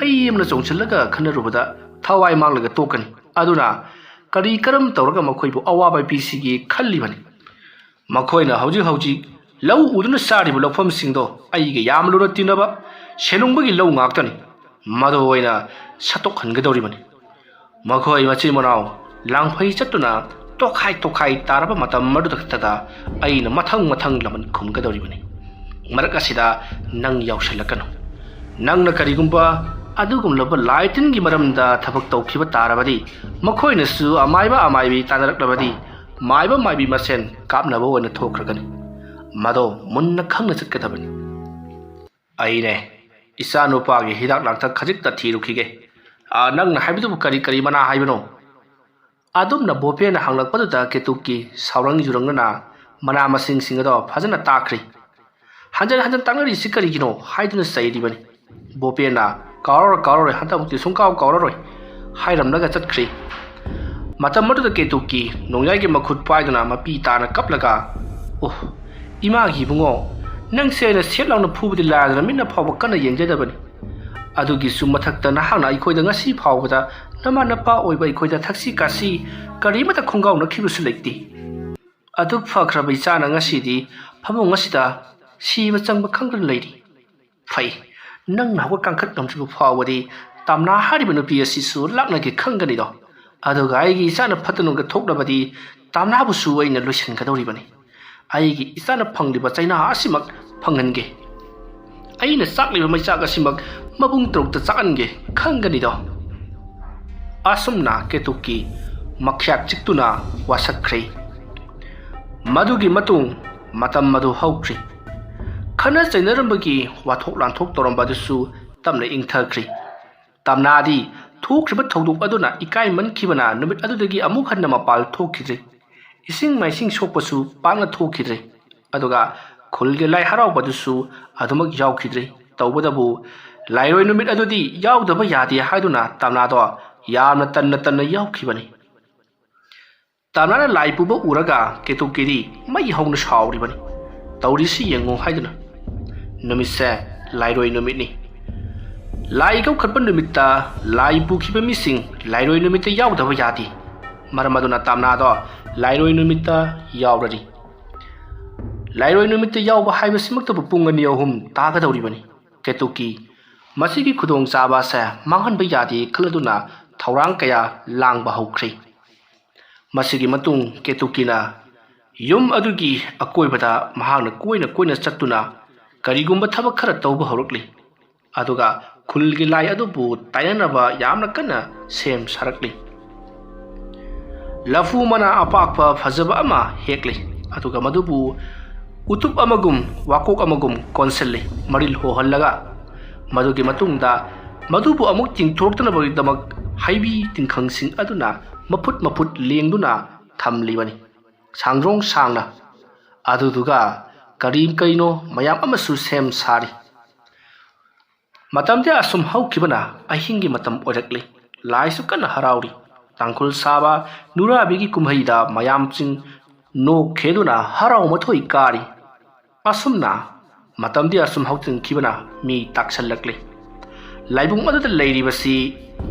ꯑꯩ ꯑꯃꯅ ꯆꯣꯡꯁꯤꯜꯂꯒ ꯈꯟꯅꯔꯨꯕꯗ ꯊꯋꯥꯏ ꯃꯥꯡꯂꯒ ꯇꯣꯛꯀꯅꯤ꯫ ꯑꯗꯨꯅ ꯀꯔꯤ ꯀꯔꯝ ꯇꯧꯔꯒ ꯃꯈꯣꯏꯕꯨ ꯑꯋꯥꯕ ꯄꯤꯁꯤꯒꯦ ꯈꯜꯂꯤꯕꯅꯤ꯫ ꯃꯈꯣꯏꯅ ꯍꯧꯖꯤꯛ ꯍꯧꯖꯤꯛ ꯂꯧ ꯎꯗꯨꯅ ꯆꯥꯔꯤꯕ ꯂꯧꯐꯝꯁꯤꯡꯗꯣ ꯑꯩꯒ ꯌꯥꯝ ꯂꯨꯅ ꯇꯤꯟꯅꯕ ꯁꯦꯂꯨꯡꯕꯒꯤ ꯂꯧ ꯉꯥꯛꯇꯅꯤ꯫ ꯃꯗꯨ ꯑꯣꯏꯅ ꯁꯠꯇꯣꯛꯍꯟꯒꯗꯧꯔꯤꯕꯅꯤ"꯫ ꯃꯈꯣꯏ ꯃꯆꯤꯟ ꯃꯅꯥꯎ ꯂꯥꯡꯐꯩ ꯆꯠꯇꯨꯅ ꯇꯣꯈꯥꯏ ꯇꯣꯈꯥꯏ ꯇꯥꯔꯕ ꯃꯇꯝ ꯑꯗꯨꯗ ꯈꯛꯇꯗ ꯑꯩꯅ ꯃꯊꯪ ꯃꯊꯪ ꯂꯃꯟ ꯈꯨꯝꯒꯗꯧꯔꯤꯕꯅꯤ꯫ ꯃꯔꯛ ꯑꯁꯤꯗ ꯅꯪ ꯌꯥꯎꯁꯜꯂꯛꯀꯅꯨ꯫ ꯅꯪꯅ ꯀꯔꯤꯒꯨꯝꯕ ꯑꯗꯨꯒꯨꯝꯂꯕ ꯂꯥꯏ ꯇꯤꯟꯒꯤ ꯃꯔꯝꯗ ꯊꯕꯛ ꯇꯧꯈꯤꯕ ꯇꯥꯔꯕꯗꯤ, ꯃꯈꯣꯏꯅꯁꯨ ꯑꯃꯥꯏꯕ ꯑꯃꯥꯏꯕꯤ ꯇꯥꯟꯅꯔꯛꯂꯕꯗꯤ, ꯃꯥꯏꯕ ꯃꯥꯏꯕꯤ ꯃꯁꯦꯟ ꯀꯥꯞꯅꯕ ꯑꯣꯏꯅ ꯊꯣꯛꯈ꯭ꯔꯒꯅꯤ꯫ ꯃꯗꯣ ꯃꯨꯟꯅ ꯈꯪꯅ ꯆꯠꯀꯗꯕꯅꯤ꯫ ꯑꯩꯅꯦ, ꯏꯆꯥ ꯅꯨꯄꯥꯒꯤ ꯍꯤꯗꯥꯛ ꯂꯥꯡꯊꯛ ꯈꯖꯤꯛꯇ ꯊꯤꯔꯨꯈꯤꯒꯦ꯫ ꯑꯥ, ꯅꯪꯅ ꯍꯥꯏꯕꯗꯨꯕꯨ ꯀꯔꯤ ꯀꯔꯤ ꯃꯅꯥ ꯍꯥꯏꯕꯅꯣ? ꯑꯗꯨꯝꯅ ꯕꯣꯄꯦꯅ ꯍꯪꯂꯛꯄꯗꯨꯗ ꯀꯦꯇꯨꯀꯤ ꯁꯥꯎꯔꯪ ꯌꯨꯔꯪꯅꯅ ꯃꯅꯥ ꯃꯁꯤꯡꯁꯤꯡ ꯑꯗꯣ ꯐꯖꯅ ꯇꯥꯛꯈ꯭ꯔꯤ꯫ "ꯍꯟꯖꯟ ꯍꯟꯖꯟ ꯇꯥꯛꯅꯔꯤꯁꯤ ꯀꯔꯤꯒꯤꯅꯣ?" ꯍꯥꯏꯗꯨꯅ ꯆꯩꯔꯤꯕꯅꯤ꯫ ꯕꯣꯄꯦꯅ, "ꯀꯥꯎꯔꯔꯣꯏ, ꯀꯥꯎꯔꯔꯣꯏ, ꯍꯟꯗꯛꯃꯨꯛꯇꯤ ꯁꯨꯡꯀꯥꯎ ꯀꯥꯎꯔꯔꯣꯏ" ꯍꯥꯏꯔꯝꯂꯒ ꯆꯠꯈ꯭ꯔꯤ꯫ ꯃꯇꯝ ꯑꯗꯨꯗ ꯀꯦꯇꯨꯀꯤ ꯅꯣꯡꯌꯥꯏꯒꯤ ꯃꯈꯨꯠ ꯄꯥꯏꯗꯨꯅ ꯃꯄꯤ ꯇꯥꯅ ꯀꯞꯂꯒ, "ꯑꯣ, ꯏꯃꯥꯒꯤ ꯏꯕꯨꯡꯉꯣ, ꯅꯪꯁꯦ ꯑꯩꯅ ꯁꯦꯠ ꯂꯥꯎꯅ ꯐꯨꯕꯗꯤ ꯂꯥꯏꯔꯗꯅ ꯃꯤꯠꯅ ꯐꯥꯎꯕ ꯀꯟꯅ ꯌꯦꯡꯖꯗꯕꯅꯤ꯫ ꯑꯗꯨꯒꯤꯁꯨ ꯃꯊꯛꯇ ꯅꯍꯥꯛꯅ ꯑꯩꯈꯣꯏꯗ ꯉꯁꯤ ꯐꯥꯎꯕꯗ ꯅꯃꯥ ꯅꯄꯥ ꯑꯣꯏꯕ ꯑꯩꯈꯣꯏꯗ ꯊꯛꯁꯤ ꯈꯥꯁꯤ ꯀꯔꯤꯃꯠꯇ ꯈꯣꯡꯒꯥꯎꯅꯈꯤꯕꯁꯨ ꯂꯩꯇꯦ꯫ ꯑꯗꯨꯛ ꯐꯈ꯭ꯔꯕ ꯏꯆꯥꯅ ꯉꯁꯤꯗꯤ ꯐꯃꯨꯡ ꯑꯁꯤꯗ ꯁꯤꯕ ꯆꯪꯕ ꯈꯪꯗꯨꯅ ꯂꯩꯔꯤ꯫ ꯐꯩ, ꯅꯪꯅ ꯍꯧꯒꯠ ꯀꯥꯡꯈꯠ ꯉꯝꯗ꯭ꯔꯤꯕ ꯐꯥꯎꯕꯗꯤ ꯇꯥꯝꯅꯥ ꯍꯥꯏꯔꯤꯕ ꯅꯨꯄꯤ ꯑꯁꯤꯁꯨ ꯂꯥꯛꯅꯒꯦ ꯈꯪꯒꯅꯤꯗꯣ꯫ ꯑꯗꯨꯒ ꯑꯩꯒꯤ ꯏꯆꯥꯅ ꯐꯠꯇ ꯅꯨꯡꯗ ꯊꯣꯛꯂꯕꯗꯤ ꯇꯥꯝꯅꯥꯕꯨꯁꯨ ꯑꯩꯅ ꯂꯣꯏꯁꯤꯟꯒꯗꯧꯔꯤꯕꯅꯤ꯫ ꯑꯩꯒꯤ ꯏꯆꯥꯅ ꯐꯪꯂꯤꯕ ꯆꯩꯅꯥ ꯑꯁꯤꯃꯛ ꯐꯪꯍꯟꯒꯦ꯫ ꯑꯩꯅ ꯆꯥꯛꯂꯤꯕ ꯃꯩꯆꯥꯛ ꯑꯁꯤꯃꯛ ꯃꯄꯨꯡ ꯇꯔꯨꯛꯇ ꯆꯥꯛꯍꯟꯒꯦ ꯈꯪꯒꯅꯤꯗꯣ"꯫ ꯑꯁꯨꯝꯅ ꯀꯦꯇꯨꯀꯤ ꯃꯈ꯭ꯌꯥꯠ ꯆꯤꯛꯇꯨꯅ ꯋꯥꯁꯛꯈ꯭ꯔꯦ꯫ ꯃꯗꯨꯒꯤ ꯃꯇꯨꯡ ꯃꯇꯝ ꯑꯗꯨ ꯍꯧꯈ꯭ꯔꯤ꯫ ꯈꯠꯅ ꯆꯩꯅꯔꯝꯕꯒꯤ ꯋꯥꯊꯣꯛ ꯂꯥꯟꯊꯣꯛ ꯇꯧꯔꯝꯕ ꯑꯗꯨꯁꯨ ꯇꯞꯅ ꯏꯪꯊꯈ꯭ꯔꯤ꯫ ꯇꯝꯅꯥꯗꯤ ꯊꯣꯛꯈ꯭ꯔꯤꯕ ꯊꯧꯗꯣꯛ ꯑꯗꯨꯅ ꯏꯀꯥꯏꯃꯟꯈꯤꯕꯅ ꯅꯨꯃꯤꯠ ꯑꯗꯨꯗꯒꯤ ꯑꯃꯨꯛ ꯍꯟꯅ ꯃꯄꯥꯜ ꯊꯣꯛꯈꯤꯗ꯭ꯔꯦ꯫ ꯏꯁꯤꯡ ꯃꯥꯏꯁꯤꯡ ꯁꯣꯛꯄꯁꯨ ꯄꯥꯛꯅ ꯊꯣꯛꯈꯤꯗ꯭ꯔꯦ꯫ ꯑꯗꯨꯒ ꯈꯨꯜꯒꯤ ꯂꯥꯏ ꯍꯔꯥꯎꯕꯗꯨꯁꯨ ꯑꯗꯨꯃꯛ ꯌꯥꯎꯈꯤꯗ꯭ꯔꯦ꯫ ꯇꯧꯕꯇꯕꯨ ꯂꯥꯏꯔꯣꯏ ꯅꯨꯃꯤꯠ ꯑꯗꯨꯗꯤ ꯌꯥꯎꯗꯕ ꯌꯥꯗꯦ ꯍꯥꯏꯗꯨꯅ ꯇꯝꯅꯥꯗꯣ ꯌꯥꯝꯅ ꯇꯟꯅ ꯇꯟꯅ ꯌꯥꯎꯈꯤꯕꯅꯤ꯫ ꯇꯝꯅꯥꯅ ꯂꯥꯏ ꯄꯨꯕ ꯎꯔꯒ ꯀꯦꯇꯨꯀꯤꯗꯤ ꯃꯩ ꯍꯧꯅ ꯁꯥꯎꯔꯤꯕꯅꯤ꯫ "ꯇꯧꯔꯤꯁꯤ ꯌꯦꯡꯉꯨ" ꯍꯥꯏꯗꯨꯅ꯫ ꯅꯨꯃꯤꯠꯁꯦ ꯂꯥꯏꯔꯣꯏ ꯅꯨꯃꯤꯠꯅꯤ꯫ ꯂꯥꯏ ꯀꯧꯈꯠꯄ ꯅꯨꯃꯤꯠꯇ ꯂꯥꯏ ꯄꯨꯈꯤꯕ ꯃꯤꯁꯤꯡ ꯂꯥꯏꯔꯣꯏ ꯅꯨꯃꯤꯠꯇ ꯌꯥꯎꯗꯕ ꯌꯥꯗꯦ꯫ ꯃꯔꯝ ꯑꯗꯨꯅ ꯇꯝꯅꯥꯗꯣ ꯂꯥꯏꯔꯣꯏ ꯅꯨꯃꯤꯠꯇ ꯌꯥꯎꯔꯔꯤ꯫ ꯂꯥꯏꯔꯣꯏ ꯅꯨꯃꯤꯠꯇ ꯌꯥꯎꯕ ꯍꯥꯏꯕꯁꯤꯃꯛꯇꯕꯨ ꯄꯨꯡ ꯑꯅꯤ ꯑꯍꯨꯝ ꯇꯥꯒꯗꯧꯔꯤꯕꯅꯤ꯫ ꯀꯦꯇꯨꯀꯤ ꯃꯁꯤꯒꯤ ꯈꯨꯗꯣꯡꯆꯥꯕ ꯑꯁꯦ ꯃꯥꯡꯍꯟꯕ ꯌꯥꯗꯦ ꯈꯜꯂꯗꯨꯅ ꯊꯧꯔꯥꯡ ꯀꯌꯥ ꯂꯥꯡꯕ ꯍꯧꯈ꯭ꯔꯦ꯫ ꯃꯁꯤꯒꯤ ꯃꯇꯨꯡ ꯀꯦꯇꯨꯀꯤꯅ ꯌꯨꯝ ꯑꯗꯨꯒꯤ ꯑꯀꯣꯏꯕꯗ ꯃꯍꯥꯛꯅ ꯀꯣꯏꯅ ꯀꯣꯏꯅ ꯆꯠꯇꯨꯅ ꯀꯔꯤꯒꯨꯝꯕ ꯊꯕꯛ ꯈꯔ ꯇꯧꯕ ꯍꯧꯔꯛꯂꯤ꯫ ꯑꯗꯨꯒ ꯈꯨꯜꯒꯤ ꯂꯥꯏ ꯑꯗꯨꯕꯨ ꯇꯥꯏꯅꯅꯕ ꯌꯥꯝꯅ ꯀꯟꯅ ꯁꯦꯝ ꯁꯥꯔꯛꯂꯤ꯫ ꯂꯐꯨ ꯃꯅꯥ ꯑꯄꯥꯛꯄ ꯐꯖꯕ ꯑꯃ ꯍꯦꯛꯂꯤ, ꯑꯗꯨꯒ ꯃꯗꯨꯕꯨ ꯎꯇꯨꯞ ꯑꯃꯒꯨꯝ ꯋꯥꯀꯣꯛ ꯑꯃꯒꯨꯝ ꯀꯣꯟꯁꯤꯜꯂꯤ, ꯃꯔꯤꯜ ꯍꯣꯍꯜꯂꯒ꯫ ꯃꯗꯨꯒꯤ ꯃꯇꯨꯡꯗ ꯃꯗꯨꯕꯨ ꯑꯃꯨꯛ ꯇꯤꯡꯊꯣꯔꯛꯇꯅꯕꯒꯤꯗꯃꯛ ꯍꯩꯕꯤ ꯇꯤꯡꯈꯪꯁꯤꯡ ꯑꯗꯨꯅ ꯃꯐꯨꯠ ꯃꯐꯨꯠ ꯂꯦꯡꯗꯨꯅ ꯊꯝꯂꯤꯕꯅꯤ, ꯁꯥꯡꯗ꯭ꯔꯣꯡ ꯁꯥꯡꯅ꯫ ꯑꯗꯨꯗꯨꯒ ꯀꯔꯤ ꯀꯔꯤꯅꯣ ꯃꯌꯥꯝ ꯑꯃꯁꯨ ꯁꯦꯝ ꯁꯥꯔꯤ꯫ ꯃꯇꯝꯗꯤ ꯑꯁꯨꯝ ꯍꯧꯈꯤꯕꯅ ꯑꯍꯤꯡꯒꯤ ꯃꯇꯝ ꯑꯣꯏꯔꯛꯂꯤ꯫ ꯂꯥꯏꯁꯨ ꯀꯟꯅ ꯍꯔꯥꯎꯔꯤ꯫ ꯇꯥꯡꯈꯨꯜ ꯁꯥꯕ ꯅꯨꯔꯥꯕꯤꯒꯤ ꯀꯨꯝꯍꯩꯗ ꯃꯌꯥꯝꯁꯤꯡ ꯅꯣꯛ ꯈꯦꯗꯨꯅ ꯍꯔꯥꯎ ꯃꯊꯣꯏ ꯀꯥꯔꯤ꯫ ꯑꯁꯨꯝꯅ ꯃꯇꯝꯗꯤ ꯑꯁꯨꯝ ꯍꯧꯖꯤꯟꯈꯤꯕꯅ ꯃꯤ ꯇꯥꯛꯁꯜꯂꯛꯂꯤ꯫ ꯂꯥꯏꯕꯨꯡ ꯑꯗꯨꯗ ꯂꯩꯔꯤꯕꯁꯤ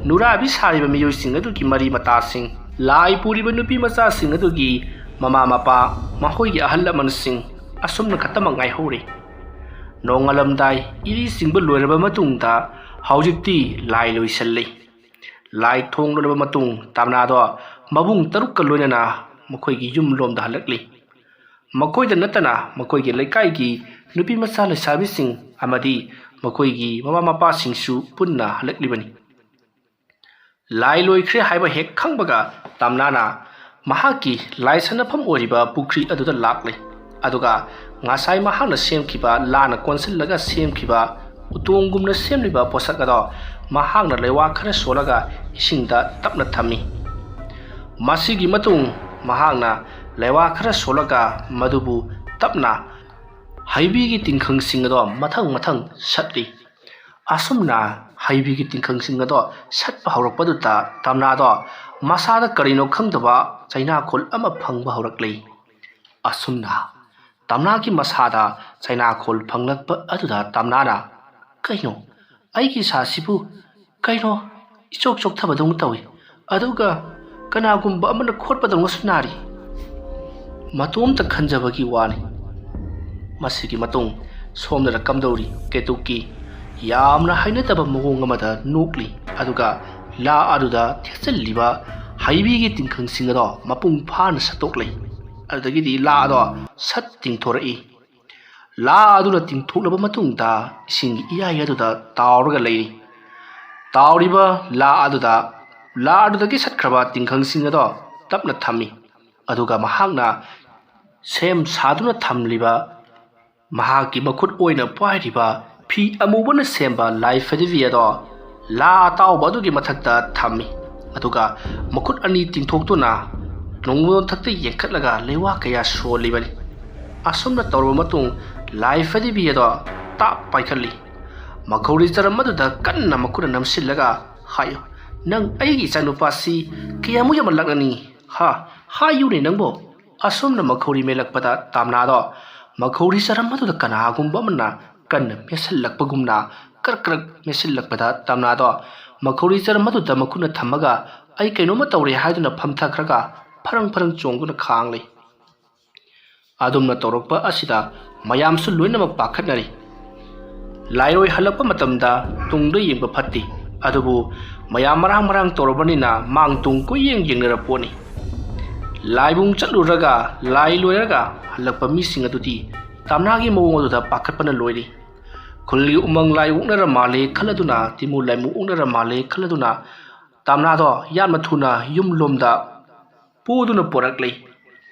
ꯅꯨꯔꯥꯕꯤ ꯁꯥꯔꯤꯕ ꯃꯤꯑꯣꯏꯁꯤꯡ ꯑꯗꯨꯒꯤ ꯃꯔꯤ ꯃꯇꯥꯁꯤꯡ, ꯂꯥꯏ ꯄꯨꯔꯤꯕ ꯅꯨꯄꯤ ꯃꯆꯥꯁꯤꯡ ꯑꯗꯨꯒꯤ ꯃꯃꯥ ꯃꯄꯥ, ꯃꯈꯣꯏꯒꯤ ꯑꯍꯜ ꯂꯃꯟꯁꯤꯡ ꯑꯁꯨꯝꯅ ꯈꯛꯇꯃꯛ ꯉꯥꯏꯍꯧꯔꯤ꯫ ꯅꯣꯡꯉꯥꯜꯂꯝꯗꯥꯏ ꯏꯔꯤ ꯆꯤꯡꯕ ꯂꯣꯏꯔꯕ ꯃꯇꯨꯡꯗ ꯍꯧꯖꯤꯛꯇꯤ ꯂꯥꯏ ꯂꯣꯏꯁꯤꯜꯂꯤ꯫ ꯂꯥꯏ ꯊꯣꯡ ꯂꯣꯏꯔꯕ ꯃꯇꯨꯡ ꯇꯝꯅꯥꯗꯣ ꯃꯕꯨꯡ ꯇꯔꯨꯛꯀ ꯂꯣꯏꯅꯅ ꯃꯈꯣꯏꯒꯤ ꯌꯨꯝ ꯂꯣꯝꯗ ꯍꯜꯂꯛꯂꯤ꯫ ꯃꯈꯣꯏꯗ ꯅꯠꯇꯅ ꯃꯈꯣꯏꯒꯤ ꯂꯩꯀꯥꯏꯒꯤ ꯅꯨꯄꯤ ꯃꯆꯥ ꯂꯩꯁꯥꯕꯤꯁꯤꯡ ꯑꯃꯗꯤ ꯃꯈꯣꯏꯒꯤ ꯃꯃꯥ ꯃꯄꯥꯁꯤꯡꯁꯨ ꯄꯨꯟꯅ ꯍꯜꯂꯛꯂꯤꯕꯅꯤ꯫ ꯂꯥꯏ ꯂꯣꯏꯈ꯭ꯔꯦ ꯍꯥꯏꯕ ꯍꯦꯛ ꯈꯪꯕꯒ ꯇꯝꯅꯥꯅ ꯃꯍꯥꯛꯀꯤ ꯂꯥꯏ ꯁꯥꯟꯅꯐꯝ ꯑꯣꯏꯔꯤꯕ ꯄꯨꯈ꯭ꯔꯤ ꯑꯗꯨꯗ ꯂꯥꯛꯂꯦ꯫ ꯑꯗꯨꯒ ꯉꯁꯥꯏ ꯃꯍꯥꯛꯅ ꯁꯦꯝꯈꯤꯕ, ꯂꯥꯅ ꯀꯣꯟꯁꯤꯜꯂꯒ ꯁꯦꯝꯈꯤꯕ ꯎꯇꯣꯡꯒꯨꯝꯅ ꯁꯦꯝꯂꯤꯕ ꯄꯣꯠꯁꯛ ꯑꯗꯣ ꯃꯍꯥꯛꯅ ꯂꯩꯋꯥ ꯈꯔ ꯁꯣꯜꯂꯒ ꯏꯁꯤꯡꯗ ꯇꯞꯅ ꯊꯝꯃꯤ꯫ ꯃꯁꯤꯒꯤ ꯃꯇꯨꯡ ꯃꯍꯥꯛꯅ ꯂꯩꯋꯥ ꯈꯔ ꯁꯣꯜꯂꯒ ꯃꯗꯨꯕꯨ ꯇꯞꯅ ꯍꯩꯕꯤꯒꯤ ꯇꯤꯡꯈꯪꯁꯤꯡ ꯑꯗꯣ ꯃꯊꯪ ꯃꯊꯪ ꯁꯠꯂꯤ꯫ ꯑꯁꯨꯝꯅ ꯍꯩꯕꯤꯒꯤ ꯇꯤꯡꯈꯪꯁꯤꯡ ꯑꯗꯣ ꯁꯠꯄ ꯍꯧꯔꯛꯄꯗꯨꯗ ꯇꯝꯅꯥꯗꯣ ꯃꯁꯥꯗ ꯀꯔꯤꯅꯣ ꯈꯪꯗꯕ ꯆꯩꯅꯥꯈꯣꯜ ꯑꯃ ꯐꯪꯕ ꯍꯧꯔꯛꯂꯤ꯫ ꯑꯁꯨꯝꯅ ꯇꯝꯅꯥꯒꯤ ꯃꯁꯥꯗ ꯆꯩꯅꯥꯈꯣꯜ ꯐꯪꯂꯛꯄ ꯑꯗꯨꯗ ꯇꯝꯅꯥꯅ, "ꯀꯩꯅꯣ, ꯑꯩꯒꯤ ꯏꯁꯥꯁꯤꯕꯨ ꯀꯩꯅꯣ ꯏꯆꯣꯛ ꯆꯣꯛꯊꯕꯗꯧꯅ ꯇꯧꯏ, ꯑꯗꯨꯒ ꯀꯅꯥꯒꯨꯝꯕ ꯑꯃꯅ ꯈꯣꯠꯄꯗꯧꯅꯁꯨ ꯅꯥꯔꯤ"꯫ ꯃꯇꯣꯝꯇ ꯈꯟꯖꯕꯒꯤ ꯋꯥꯅꯤ꯫ ꯃꯁꯤꯒꯤ ꯃꯇꯨꯡ ꯁꯣꯝꯗꯅ ꯀꯝꯗꯧꯔꯤ? ꯀꯦꯇꯨꯀꯤ ꯌꯥꯝꯅ ꯍꯩꯅꯗꯕ ꯃꯑꯣꯡ ꯑꯃꯗ ꯅꯣꯛꯂꯤ, ꯑꯗꯨꯒ ꯂꯥ ꯑꯗꯨꯗ ꯊꯦꯠꯆꯜꯂꯤꯕ ꯍꯩꯕꯤꯒꯤ ꯇꯤꯡꯈꯪꯁꯤꯡ ꯑꯗꯣ ꯃꯄꯨꯡ ꯐꯥꯅ ꯁꯠꯇꯣꯛꯂꯤ꯫ ꯑꯗꯨꯗꯒꯤꯗꯤ ꯂꯥ ꯑꯗꯣ ꯁꯠ ꯇꯤꯡꯊꯣꯔꯛꯏ꯫ ꯂꯥ ꯑꯗꯨꯅ ꯇꯤꯡꯊꯣꯛꯂꯕ ꯃꯇꯨꯡꯗ ꯏꯁꯤꯡꯒꯤ ꯏꯌꯥꯏ ꯑꯗꯨꯗ ꯇꯥꯎꯔꯒ ꯂꯩꯔꯤ꯫ ꯇꯥꯎꯔꯤꯕ ꯂꯥ ꯑꯗꯨꯗ, ꯂꯥ ꯑꯗꯨꯗꯒꯤ ꯁꯠꯈ꯭ꯔꯕ ꯇꯤꯡꯈꯪꯁꯤꯡ ꯑꯗꯣ ꯇꯞꯅ ꯊꯝꯃꯤ꯫ ꯑꯗꯨꯒ ꯃꯍꯥꯛꯅ ꯁꯦꯝ ꯁꯥꯗꯨꯅ ꯊꯝꯂꯤꯕ, ꯃꯍꯥꯛꯀꯤ ꯃꯈꯨꯠ ꯑꯣꯏꯅ ꯄꯥꯏꯔꯤꯕ ꯐꯤ ꯑꯃꯨꯕꯅ ꯁꯦꯝꯕ ꯂꯥꯏ ꯐꯗꯤꯕꯤ ꯑꯗꯣ ꯂꯥ ꯑꯇꯥꯎꯕ ꯑꯗꯨꯒꯤ ꯃꯊꯛꯇ ꯊꯝꯃꯤ꯫ ꯑꯗꯨꯒ ꯃꯈꯨꯠ ꯑꯅꯤ ꯇꯤꯡꯊꯣꯛꯇꯨꯅ ꯅꯣꯡꯃꯩ ꯃꯊꯛꯇ ꯌꯦꯡꯈꯠꯂꯒ ꯂꯩꯋꯥ ꯀꯌꯥ ꯁꯣꯜꯂꯤꯕꯅꯤ꯫ ꯑꯁꯨꯝꯅ ꯇꯧꯔꯕ ꯃꯇꯨꯡ ꯂꯥꯏ ꯐꯗꯤꯕꯤ ꯑꯗꯣ ꯇꯥꯞ ꯄꯥꯏꯈꯠꯂꯤ꯫ ꯃꯈꯧꯔꯤ ꯆꯔꯝ ꯑꯗꯨꯗ ꯀꯟꯅ ꯃꯈꯨꯠꯅ ꯅꯝꯁꯤꯜꯂꯒ, "ꯍꯥꯏꯌꯨ, ꯅꯪ ꯑꯩꯒꯤ ꯏꯆꯥꯅꯨꯄꯥꯁꯤ ꯀꯌꯥꯃꯨꯛ ꯌꯥꯝꯅ ꯂꯥꯛꯅꯅꯤꯡꯉꯤ? ꯍꯥ? ꯍꯥꯏꯌꯨꯅꯦ ꯅꯪꯕꯨ!" ꯑꯁꯨꯝꯅ ꯃꯈꯧꯔꯤ ꯃꯦꯜꯂꯛꯄꯗ ꯇꯥꯝꯅꯥꯗꯣ ꯃꯈꯧꯔꯤ ꯆꯔꯝ ꯑꯗꯨꯗ ꯀꯅꯥꯒꯨꯝꯕ ꯑꯃꯅ ꯀꯟꯅ ꯃꯦꯠꯁꯤꯜꯂꯛꯄꯒꯨꯝꯅ ꯀ꯭ꯔꯛ ꯀ꯭ꯔꯛ ꯃꯦꯠꯁꯤꯜꯂꯛꯄꯗ ꯇꯥꯝꯅꯥꯗꯣ ꯃꯈꯧꯔꯤ ꯆꯔꯝ ꯑꯗꯨꯗ ꯃꯈꯨꯠꯅ ꯊꯝꯃꯒ, "ꯑꯩ ꯀꯩꯅꯣꯝꯃ ꯇꯧꯔꯦ" ꯍꯥꯏꯗꯨꯅ ꯐꯝꯊꯈ꯭ꯔꯒ ꯐꯔꯪ ꯐꯔꯪ ꯆꯣꯡꯗꯨꯅ ꯈꯥꯡꯂꯤ꯫ ꯑꯗꯨꯝꯅ ꯇꯧꯔꯛꯄ ꯑꯁꯤꯗ ꯃꯌꯥꯝꯁꯨ ꯂꯣꯏꯅꯃꯛ ꯄꯥꯈꯠꯅꯔꯤ꯫ ꯂꯥꯏꯔꯣꯏ ꯍꯜꯂꯛꯄ ꯃꯇꯝꯗ ꯇꯨꯡꯗ ꯌꯦꯡꯕ ꯐꯠꯇꯦ, ꯑꯗꯨꯕꯨ ꯃꯌꯥꯝ ꯃꯔꯥꯡ ꯃꯔꯥꯡ ꯇꯧꯔꯕꯅꯤꯅ ꯃꯥꯡ ꯇꯨꯡ ꯀꯣꯏꯌꯦꯡ ꯌꯦꯡꯅꯔ ꯄꯣꯠꯅꯤ꯫ ꯂꯥꯏꯕꯨꯡ ꯆꯠꯂꯨꯔꯒ ꯂꯥꯏ ꯂꯣꯏꯔꯒ ꯍꯜꯂꯛꯄ ꯃꯤꯁꯤꯡ ꯑꯗꯨꯗꯤ ꯇꯥꯝꯅꯥꯒꯤ ꯃꯑꯣꯡ ꯑꯗꯨꯗ ꯄꯥꯈꯠꯄꯅ ꯂꯣꯏꯔꯤ꯫ ꯈꯨꯜꯒꯤ ꯎꯃꯪ ꯂꯥꯏ ꯑꯣꯛꯅꯔ ꯃꯥꯜꯂꯦ ꯈꯜꯂꯗꯨꯅ, ꯇꯤꯃꯨ ꯂꯥꯏꯃꯨ ꯑꯣꯛꯅꯔ ꯃꯥꯜꯂꯦ ꯈꯜꯂꯗꯨꯅ ꯇꯥꯝꯅꯥꯗꯣ ꯌꯥꯝꯅ ꯊꯨꯅ ꯌꯨꯝꯂꯣꯝꯗ ꯄꯨꯗꯨꯅ ꯄꯨꯔꯛꯂꯤ꯫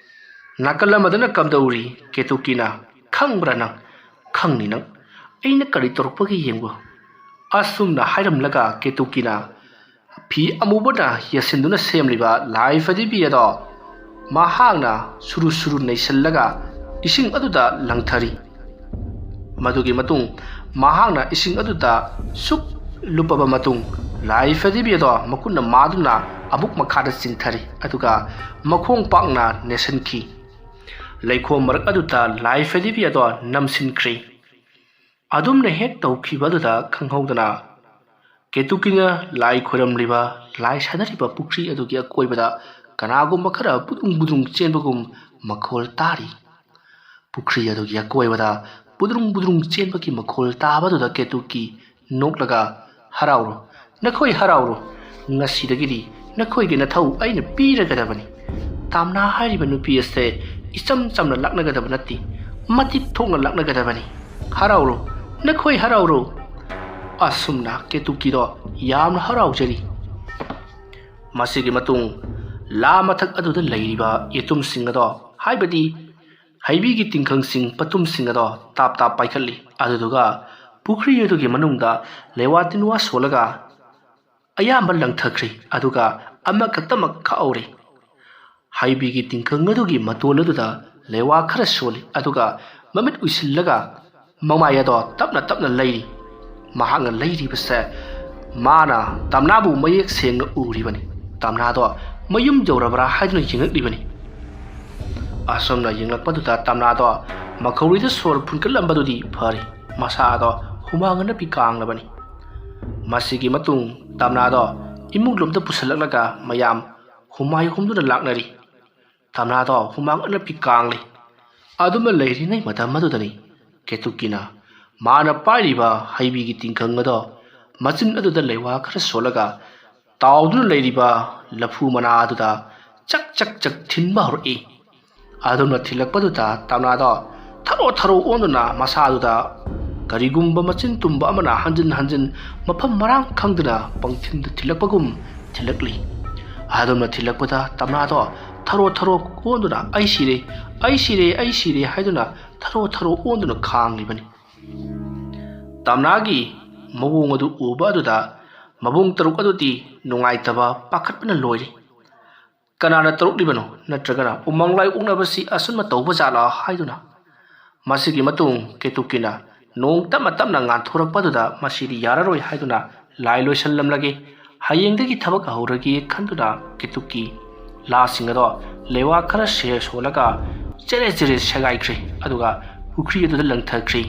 ꯅꯥꯀꯜ ꯑꯃꯗꯅ ꯀꯝꯗꯧꯔꯤ? ꯀꯦꯇꯨꯀꯤꯅ, "ꯈꯪꯕ꯭ꯔꯥ ꯅꯪ? ꯈꯪꯅꯤ ꯅꯪ꯫ ꯑꯩꯅ ꯀꯔꯤ ꯇꯧꯔꯛꯄꯒꯦ ꯌꯦꯡꯉꯨ꯫" ꯑꯁꯨꯝꯅ ꯍꯥꯏꯔꯝꯂꯒ ꯀꯦꯇꯨꯀꯤꯅ ꯐꯤ ꯑꯃꯨꯕꯅ ꯌꯦꯠꯁꯤꯟꯗꯨꯅ ꯁꯦꯝꯂꯤꯕ ꯂꯥꯏ ꯐꯗꯤꯕꯤ ꯑꯗꯣ ꯃꯍꯥꯛꯅ ꯁꯨꯔꯨ ꯁꯨꯔꯨ ꯅꯩꯁꯤꯜꯂꯒ ꯏꯁꯤꯡ ꯑꯗꯨꯗ ꯂꯪꯊꯔꯤ꯫ ꯃꯗꯨꯒꯤ ꯃꯇꯨꯡ ꯃꯍꯥꯛꯅ ꯏꯁꯤꯡ ꯑꯗꯨꯗ ꯁꯨꯛ ꯂꯨꯞꯄꯕ ꯃꯇꯨꯡ, ꯂꯥꯏ ꯐꯗꯤꯕꯤ ꯑꯗꯣ ꯃꯈꯨꯠꯅ ꯃꯥꯗꯨꯅ ꯑꯃꯨꯛ ꯃꯈꯥꯗ ꯆꯤꯡꯊꯔꯤ, ꯑꯗꯨꯒ ꯃꯈꯣꯡ ꯄꯥꯛꯅ ꯅꯦꯠꯁꯤꯟꯈꯤ꯫ ꯂꯩꯈꯣꯝ ꯃꯔꯛ ꯑꯗꯨꯗ ꯂꯥꯏ ꯐꯗꯤꯕꯤ ꯑꯗꯣ ꯅꯝꯁꯤꯟꯈ꯭ꯔꯤ꯫ ꯑꯗꯨꯝꯅ ꯍꯦꯛ ꯇꯧꯈꯤꯕ ꯑꯗꯨꯗ ꯈꯪꯍꯧꯗꯅ ꯀꯦꯇꯨꯀꯤꯅ ꯂꯥꯏ ꯈꯣꯏꯔꯝꯂꯤꯕ, ꯂꯥꯏ ꯁꯥꯟꯅꯔꯤꯕ ꯄꯨꯈ꯭ꯔꯤ ꯑꯗꯨꯒꯤ ꯑꯀꯣꯏꯕꯗ ꯀꯅꯥꯒꯨꯝꯕ ꯈꯔ ꯕꯨꯗ꯭ꯔꯨꯡ ꯕꯨꯗ꯭ꯔꯨꯡ ꯆꯦꯟꯕꯒꯨꯝ ꯃꯈꯣꯜ ꯇꯥꯔꯤ꯫ ꯄꯨꯈ꯭ꯔꯤ ꯑꯗꯨꯒꯤ ꯑꯀꯣꯏꯕꯗ ꯕꯨꯗ꯭ꯔꯨꯡ ꯕꯨꯗ꯭ꯔꯨꯡ ꯆꯦꯟꯕꯒꯤ ꯃꯈꯣꯜ ꯇꯥꯕꯗꯨꯗ ꯀꯦꯇꯨꯀꯤ ꯅꯣꯛꯂꯒ, "ꯍꯔꯥꯎꯔꯣ, ꯅꯈꯣꯏ ꯍꯔꯥꯎꯔꯣ꯫ ꯉꯁꯤꯗꯒꯤꯗꯤ ꯅꯈꯣꯏꯒꯤ ꯅꯊꯧ ꯑꯩꯅ ꯄꯤꯔꯒꯗꯕꯅꯤ꯫ ꯇꯥꯝꯅꯥ ꯍꯥꯏꯔꯤꯕ ꯅꯨꯄꯤ ꯑꯁꯦ ꯏꯆꯝ ꯆꯝꯅ ꯂꯥꯛꯅꯒꯗꯕ ꯅꯠꯇꯦ, ꯃꯇꯤꯛ ꯊꯣꯛꯅ ꯂꯥꯛꯅꯒꯗꯕꯅꯤ꯫ ꯍꯔꯥꯎꯔꯣ, ꯅꯈꯣꯏ ꯍꯔꯥꯎꯔꯣ꯫" ꯑꯁꯨꯝꯅ ꯀꯦꯇꯨꯀꯤꯗꯣ ꯌꯥꯝꯅ ꯍꯔꯥꯎꯖꯔꯤ꯫ ꯃꯁꯤꯒꯤ ꯃꯇꯨꯡ ꯂꯥ ꯃꯊꯛ ꯑꯗꯨꯗ ꯂꯩꯔꯤꯕ ꯌꯦꯇꯨꯝꯁꯤꯡ ꯑꯗꯣ, ꯍꯥꯏꯕꯗꯤ ꯍꯩꯕꯤꯒꯤ ꯇꯤꯡꯈꯪꯁꯤꯡ, ꯄꯇꯨꯝꯁꯤꯡ ꯑꯗꯣ ꯇꯥꯞ ꯇꯥꯞ ꯄꯥꯏꯈꯠꯂꯤ꯫ ꯑꯗꯨꯗꯨꯒ ꯄꯨꯈ꯭ꯔꯤ ꯑꯗꯨꯒꯤ ꯃꯅꯨꯡꯗ ꯂꯩꯋꯥ ꯇꯤꯟꯋꯥ ꯁꯣꯜꯂꯒ ꯑꯌꯥꯝꯕ ꯂꯪꯊꯈ꯭ꯔꯦ, ꯑꯗꯨꯒ ꯑꯃꯈꯛꯇꯃꯛ ꯈꯥꯛꯍꯧꯔꯦ꯫ ꯍꯩꯕꯤꯒꯤ ꯇꯤꯡꯈꯪ ꯑꯗꯨꯒꯤ ꯃꯇꯣꯜ ꯑꯗꯨꯗ ꯂꯩꯋꯥ ꯈꯔ ꯁꯣꯜꯂꯤ, ꯑꯗꯨꯒ ꯃꯃꯤꯠ ꯎꯏꯁꯤꯜꯂꯒ ꯃꯃꯥꯏ ꯑꯗꯣ ꯇꯞꯅ ꯇꯞꯅ ꯂꯩꯔꯤ꯫ ꯃꯍꯥꯛꯅ ꯂꯩꯔꯤꯕꯁꯦ ꯃꯥꯅ ꯇꯝꯅꯥꯕꯨ ꯃꯌꯦꯛ ꯁꯦꯡꯅ ꯎꯔꯤꯕꯅꯤ꯫ ꯇꯝꯅꯥꯗꯣ ꯃꯌꯨꯝ ꯌꯧꯔꯕ꯭ꯔꯥ ꯍꯥꯏꯗꯨꯅ ꯌꯦꯡꯉꯛꯂꯤꯕꯅꯤ꯫ ꯑꯁꯨꯝꯅ ꯌꯦꯡꯂꯛꯄꯗꯨꯗ ꯇꯝꯅꯥꯗꯣ ꯃꯈꯧꯔꯤꯗ ꯁꯣꯔ ꯐꯨꯟꯒꯠꯂꯝꯕꯗꯨꯗꯤ ꯐꯔꯤ, ꯃꯁꯥꯗꯣ ꯍꯨꯃꯥꯡ ꯑꯅꯞꯄꯤ ꯀꯥꯡꯂꯕꯅꯤ꯫ ꯃꯁꯤꯒꯤ ꯃꯇꯨꯡ ꯇꯝꯅꯥꯗꯣ ꯏꯃꯨꯡꯂꯣꯝꯗ ꯄꯨꯁꯤꯜꯂꯛꯂꯒ ꯃꯌꯥꯝ ꯍꯨꯃꯥꯏ ꯍꯨꯝꯗꯨꯅ ꯂꯥꯛꯅꯔꯤ꯫ ꯇꯝꯅꯥꯗꯣ ꯍꯨꯃꯥꯡ ꯑꯅꯞꯄꯤ ꯀꯥꯡꯂꯤ꯫ ꯑꯗꯨꯝꯅ ꯂꯩꯔꯤꯉꯩ ꯃꯇꯝ ꯑꯗꯨꯗꯅꯤ ꯀꯦꯇꯨꯀꯤꯅ ꯃꯥꯅ ꯄꯥꯏꯔꯤꯕ ꯍꯩꯕꯤꯒꯤ ꯇꯤꯡꯈꯪ ꯑꯗꯣ ꯃꯆꯤꯟ ꯑꯗꯨꯗ ꯂꯩꯋꯥ ꯈꯔ ꯁꯣꯜꯂꯒ ꯇꯥꯎꯗꯨꯅ ꯂꯩꯔꯤꯕ ꯂꯐꯨ ꯃꯅꯥ ꯑꯗꯨꯗ ꯆꯛ ꯆꯛ ꯆꯛ ꯊꯤꯟꯕ ꯍꯧꯔꯛꯏ꯫ ꯑꯗꯨꯝꯅ ꯊꯤꯜꯂꯛꯄꯗꯨꯗ ꯇꯝꯅꯥꯗꯣ ꯊꯔꯣ ꯊꯔꯣ ꯑꯣꯟꯗꯨꯅ ꯃꯁꯥꯗꯨꯗ ꯀꯔꯤꯒꯨꯝꯕ ꯃꯆꯤꯟ ꯇꯨꯝꯕ ꯑꯃꯅ ꯍꯟꯖꯤꯟ ꯍꯟꯖꯤꯟ ꯃꯐꯝ ꯃꯔꯥꯡ ꯈꯪꯗꯅ ꯄꯪꯊꯤꯟꯗ ꯊꯤꯜꯂꯛꯄꯒꯨꯝ ꯊꯤꯜꯂꯛꯂꯤ꯫ ꯑꯗꯨꯝꯅ ꯊꯤꯜꯂꯛꯄꯗ ꯇꯝꯅꯥꯗꯣ ꯊꯔꯣ ꯊꯔꯣ ꯑꯣꯟꯗꯨꯅ "ꯑꯩ ꯁꯤꯔꯦ, ꯑꯩ ꯁꯤꯔꯦ, ꯑꯩ ꯁꯤꯔꯦ" ꯍꯥꯏꯗꯨꯅ ꯊꯔꯣ ꯊꯔꯣ ꯑꯣꯟꯗꯨꯅ ꯈꯥꯡꯂꯤꯕꯅꯤ꯫ ꯇꯝꯅꯥꯒꯤ ꯃꯑꯣꯡ ꯑꯗꯨ ꯎꯕ ꯑꯗꯨꯗ ꯃꯕꯨꯡ ꯇꯔꯨꯛ ꯑꯗꯨꯗꯤ ꯅꯨꯡꯉꯥꯏꯇꯕ ꯄꯥꯈꯠꯄꯅ ꯂꯣꯏꯔꯤ꯫ ꯀꯅꯥꯅ ꯇꯧꯔꯛꯂꯤꯕꯅꯣ? ꯅꯠꯇ꯭ꯔꯒꯅ ꯎꯃꯪ ꯂꯥꯏ ꯑꯣꯛꯅꯕꯁꯤ ꯑꯁꯨꯝꯅ ꯇꯧꯕ ꯖꯥꯠꯂꯥ ꯍꯥꯏꯗꯨꯅ꯫ ꯃꯁꯤꯒꯤ ꯃꯇꯨꯡ ꯀꯦꯇꯨꯀꯤꯅ ꯅꯣꯡ ꯇꯞꯅ ꯇꯞꯅ ꯉꯥꯟꯊꯣꯔꯛꯄꯗꯨꯗ ꯃꯁꯤꯗꯤ ꯌꯥꯔꯔꯣꯏ ꯍꯥꯏꯗꯨꯅ ꯂꯥꯏ ꯂꯣꯏꯁꯤꯜꯂꯝꯂꯒꯦ, ꯍꯌꯦꯡꯗꯒꯤ ꯊꯕꯛ ꯍꯧꯔꯒꯦ ꯈꯟꯗꯨꯅ ꯀꯦꯇꯨꯀꯤ ꯂꯥꯁꯤꯡ ꯑꯗꯣ ꯂꯩꯋꯥ ꯈꯔ ꯁꯦ-, ꯁꯣꯜꯂꯒ ꯆꯦꯔꯦ ꯆꯦꯔꯦ ꯁꯦꯒꯥꯏꯈ꯭ꯔꯦ, ꯑꯗꯨꯒ ꯄꯨꯈ꯭ꯔꯤ ꯑꯗꯨꯗ ꯂꯪꯊꯈ꯭ꯔꯦ꯫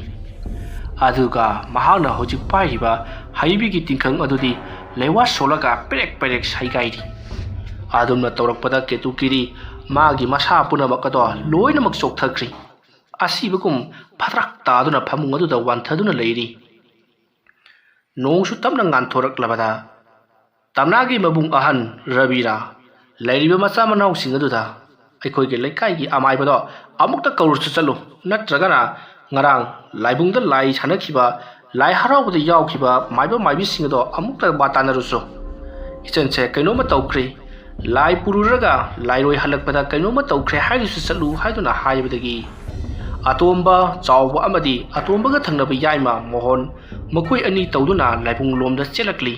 ꯑꯗꯨꯒ ꯃꯍꯥꯛꯅ ꯍꯧꯖꯤꯛ ꯄꯥꯏꯔꯤꯕ ꯍꯩꯕꯤꯒꯤ ꯇꯤꯡꯈꯪ ꯑꯗꯨꯗꯤ ꯂꯩꯋꯥ ꯁꯣꯜꯂꯒ ꯄꯦꯔꯦꯛ ꯄꯦꯔꯦꯛ ꯁꯩꯒꯥꯏꯔꯤ꯫ ꯑꯗꯨꯝꯅ ꯇꯧꯔꯛꯄꯗ ꯀꯦꯇꯨꯀꯤꯗꯤ ꯃꯥꯒꯤ ꯃꯁꯥ ꯄꯨꯝꯅꯃꯛ ꯑꯗꯣ ꯂꯣꯏꯅꯃꯛ ꯆꯣꯛꯊꯈ꯭ꯔꯦ꯫ ꯑꯁꯤꯕꯒꯨꯝ ꯐꯗ꯭ꯔꯛ ꯇꯥꯗꯨꯅ ꯐꯃꯨꯡ ꯑꯗꯨꯗ ꯋꯥꯟꯊꯗꯨꯅ ꯂꯩꯔꯤ꯫ ꯅꯣꯡꯁꯨ ꯇꯞꯅ ꯉꯥꯟꯊꯣꯔꯛꯂꯕꯗ ꯇꯝꯅꯥꯒꯤ ꯃꯕꯨꯡ ꯑꯍꯟ ꯔꯕꯤꯔꯥ ꯂꯩꯔꯤꯕ ꯃꯆꯥ ꯃꯅꯥꯎꯁꯤꯡ ꯑꯗꯨꯗ "ꯑꯩꯈꯣꯏꯒꯤ ꯂꯩꯀꯥꯏꯒꯤ ꯑꯃꯥꯏꯕꯗꯣ ꯑꯃꯨꯛꯇ ꯀꯧꯔꯨꯆꯣ ꯆꯠꯂꯨ, ꯅꯠꯇ꯭ꯔꯒꯅ ꯉꯔꯥꯡ ꯂꯥꯏꯕꯨꯡꯗ ꯂꯥꯏ ꯁꯥꯟꯅꯈꯤꯕ, ꯂꯥꯏ ꯍꯔꯥꯎꯕꯗ ꯌꯥꯎꯈꯤꯕ ꯃꯥꯏꯕ ꯃꯥꯏꯕꯤꯁꯤꯡ ꯑꯗꯣ ꯑꯃꯨꯛꯇ ꯋꯥ ꯇꯥꯟꯅꯔꯨꯆꯣ꯫ ꯏꯆꯟꯁꯦ ꯀꯩꯅꯣꯝꯃ ꯇꯧꯈ꯭ꯔꯦ, ꯂꯥꯏ ꯄꯨꯔꯨꯔꯒ ꯂꯥꯏꯔꯣꯏ ꯍꯜꯂꯛꯄꯗ ꯀꯩꯅꯣꯝꯃ ꯇꯧꯈ꯭ꯔꯦ ꯍꯥꯏꯔꯨꯆꯣ ꯆꯠꯂꯨ" ꯍꯥꯏꯗꯨꯅ ꯍꯥꯏꯕꯗꯒꯤ ꯑꯇꯣꯝꯕ ꯆꯥꯎꯕ ꯑꯃꯗꯤ ꯑꯇꯣꯝꯕꯒ ꯊꯪꯅꯕ ꯌꯥꯏꯃ ꯃꯣꯍꯣꯟ ꯃꯈꯣꯏ ꯑꯅꯤ ꯇꯧꯗꯨꯅ ꯂꯥꯏꯕꯨꯡ ꯂꯣꯝꯗ ꯆꯦꯜꯂꯛꯂꯤ꯫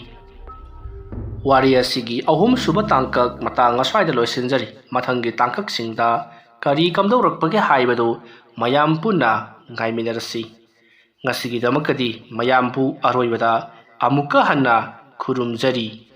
ꯋꯥꯔꯤ ꯑꯁꯤꯒꯤ ꯑꯍꯨꯝꯁꯨꯕ ꯇꯥꯡꯀꯛ ꯃꯇꯥꯡ ꯑꯁ꯭ꯋꯥꯏꯗ ꯂꯣꯏꯁꯤꯟꯖꯔꯤ꯫ ꯃꯊꯪꯒꯤ ꯇꯥꯡꯀꯛꯁꯤꯡꯗ ꯀꯔꯤ ꯀꯝꯗꯧꯔꯛꯄꯒꯦ ꯍꯥꯏꯕꯗꯨ ꯃꯌꯥꯝ ꯄꯨꯟꯅ ꯉꯥꯏꯃꯤꯟꯅꯔꯁꯤ꯫ ꯉꯁꯤꯒꯤꯗꯃꯛꯇꯗꯤ ꯃꯌꯥꯝꯕꯨ ꯑꯔꯣꯏꯕꯗ ꯑꯃꯨꯛꯀ ꯍꯟꯅ ꯈꯨꯔꯨꯝꯖꯔꯤ꯫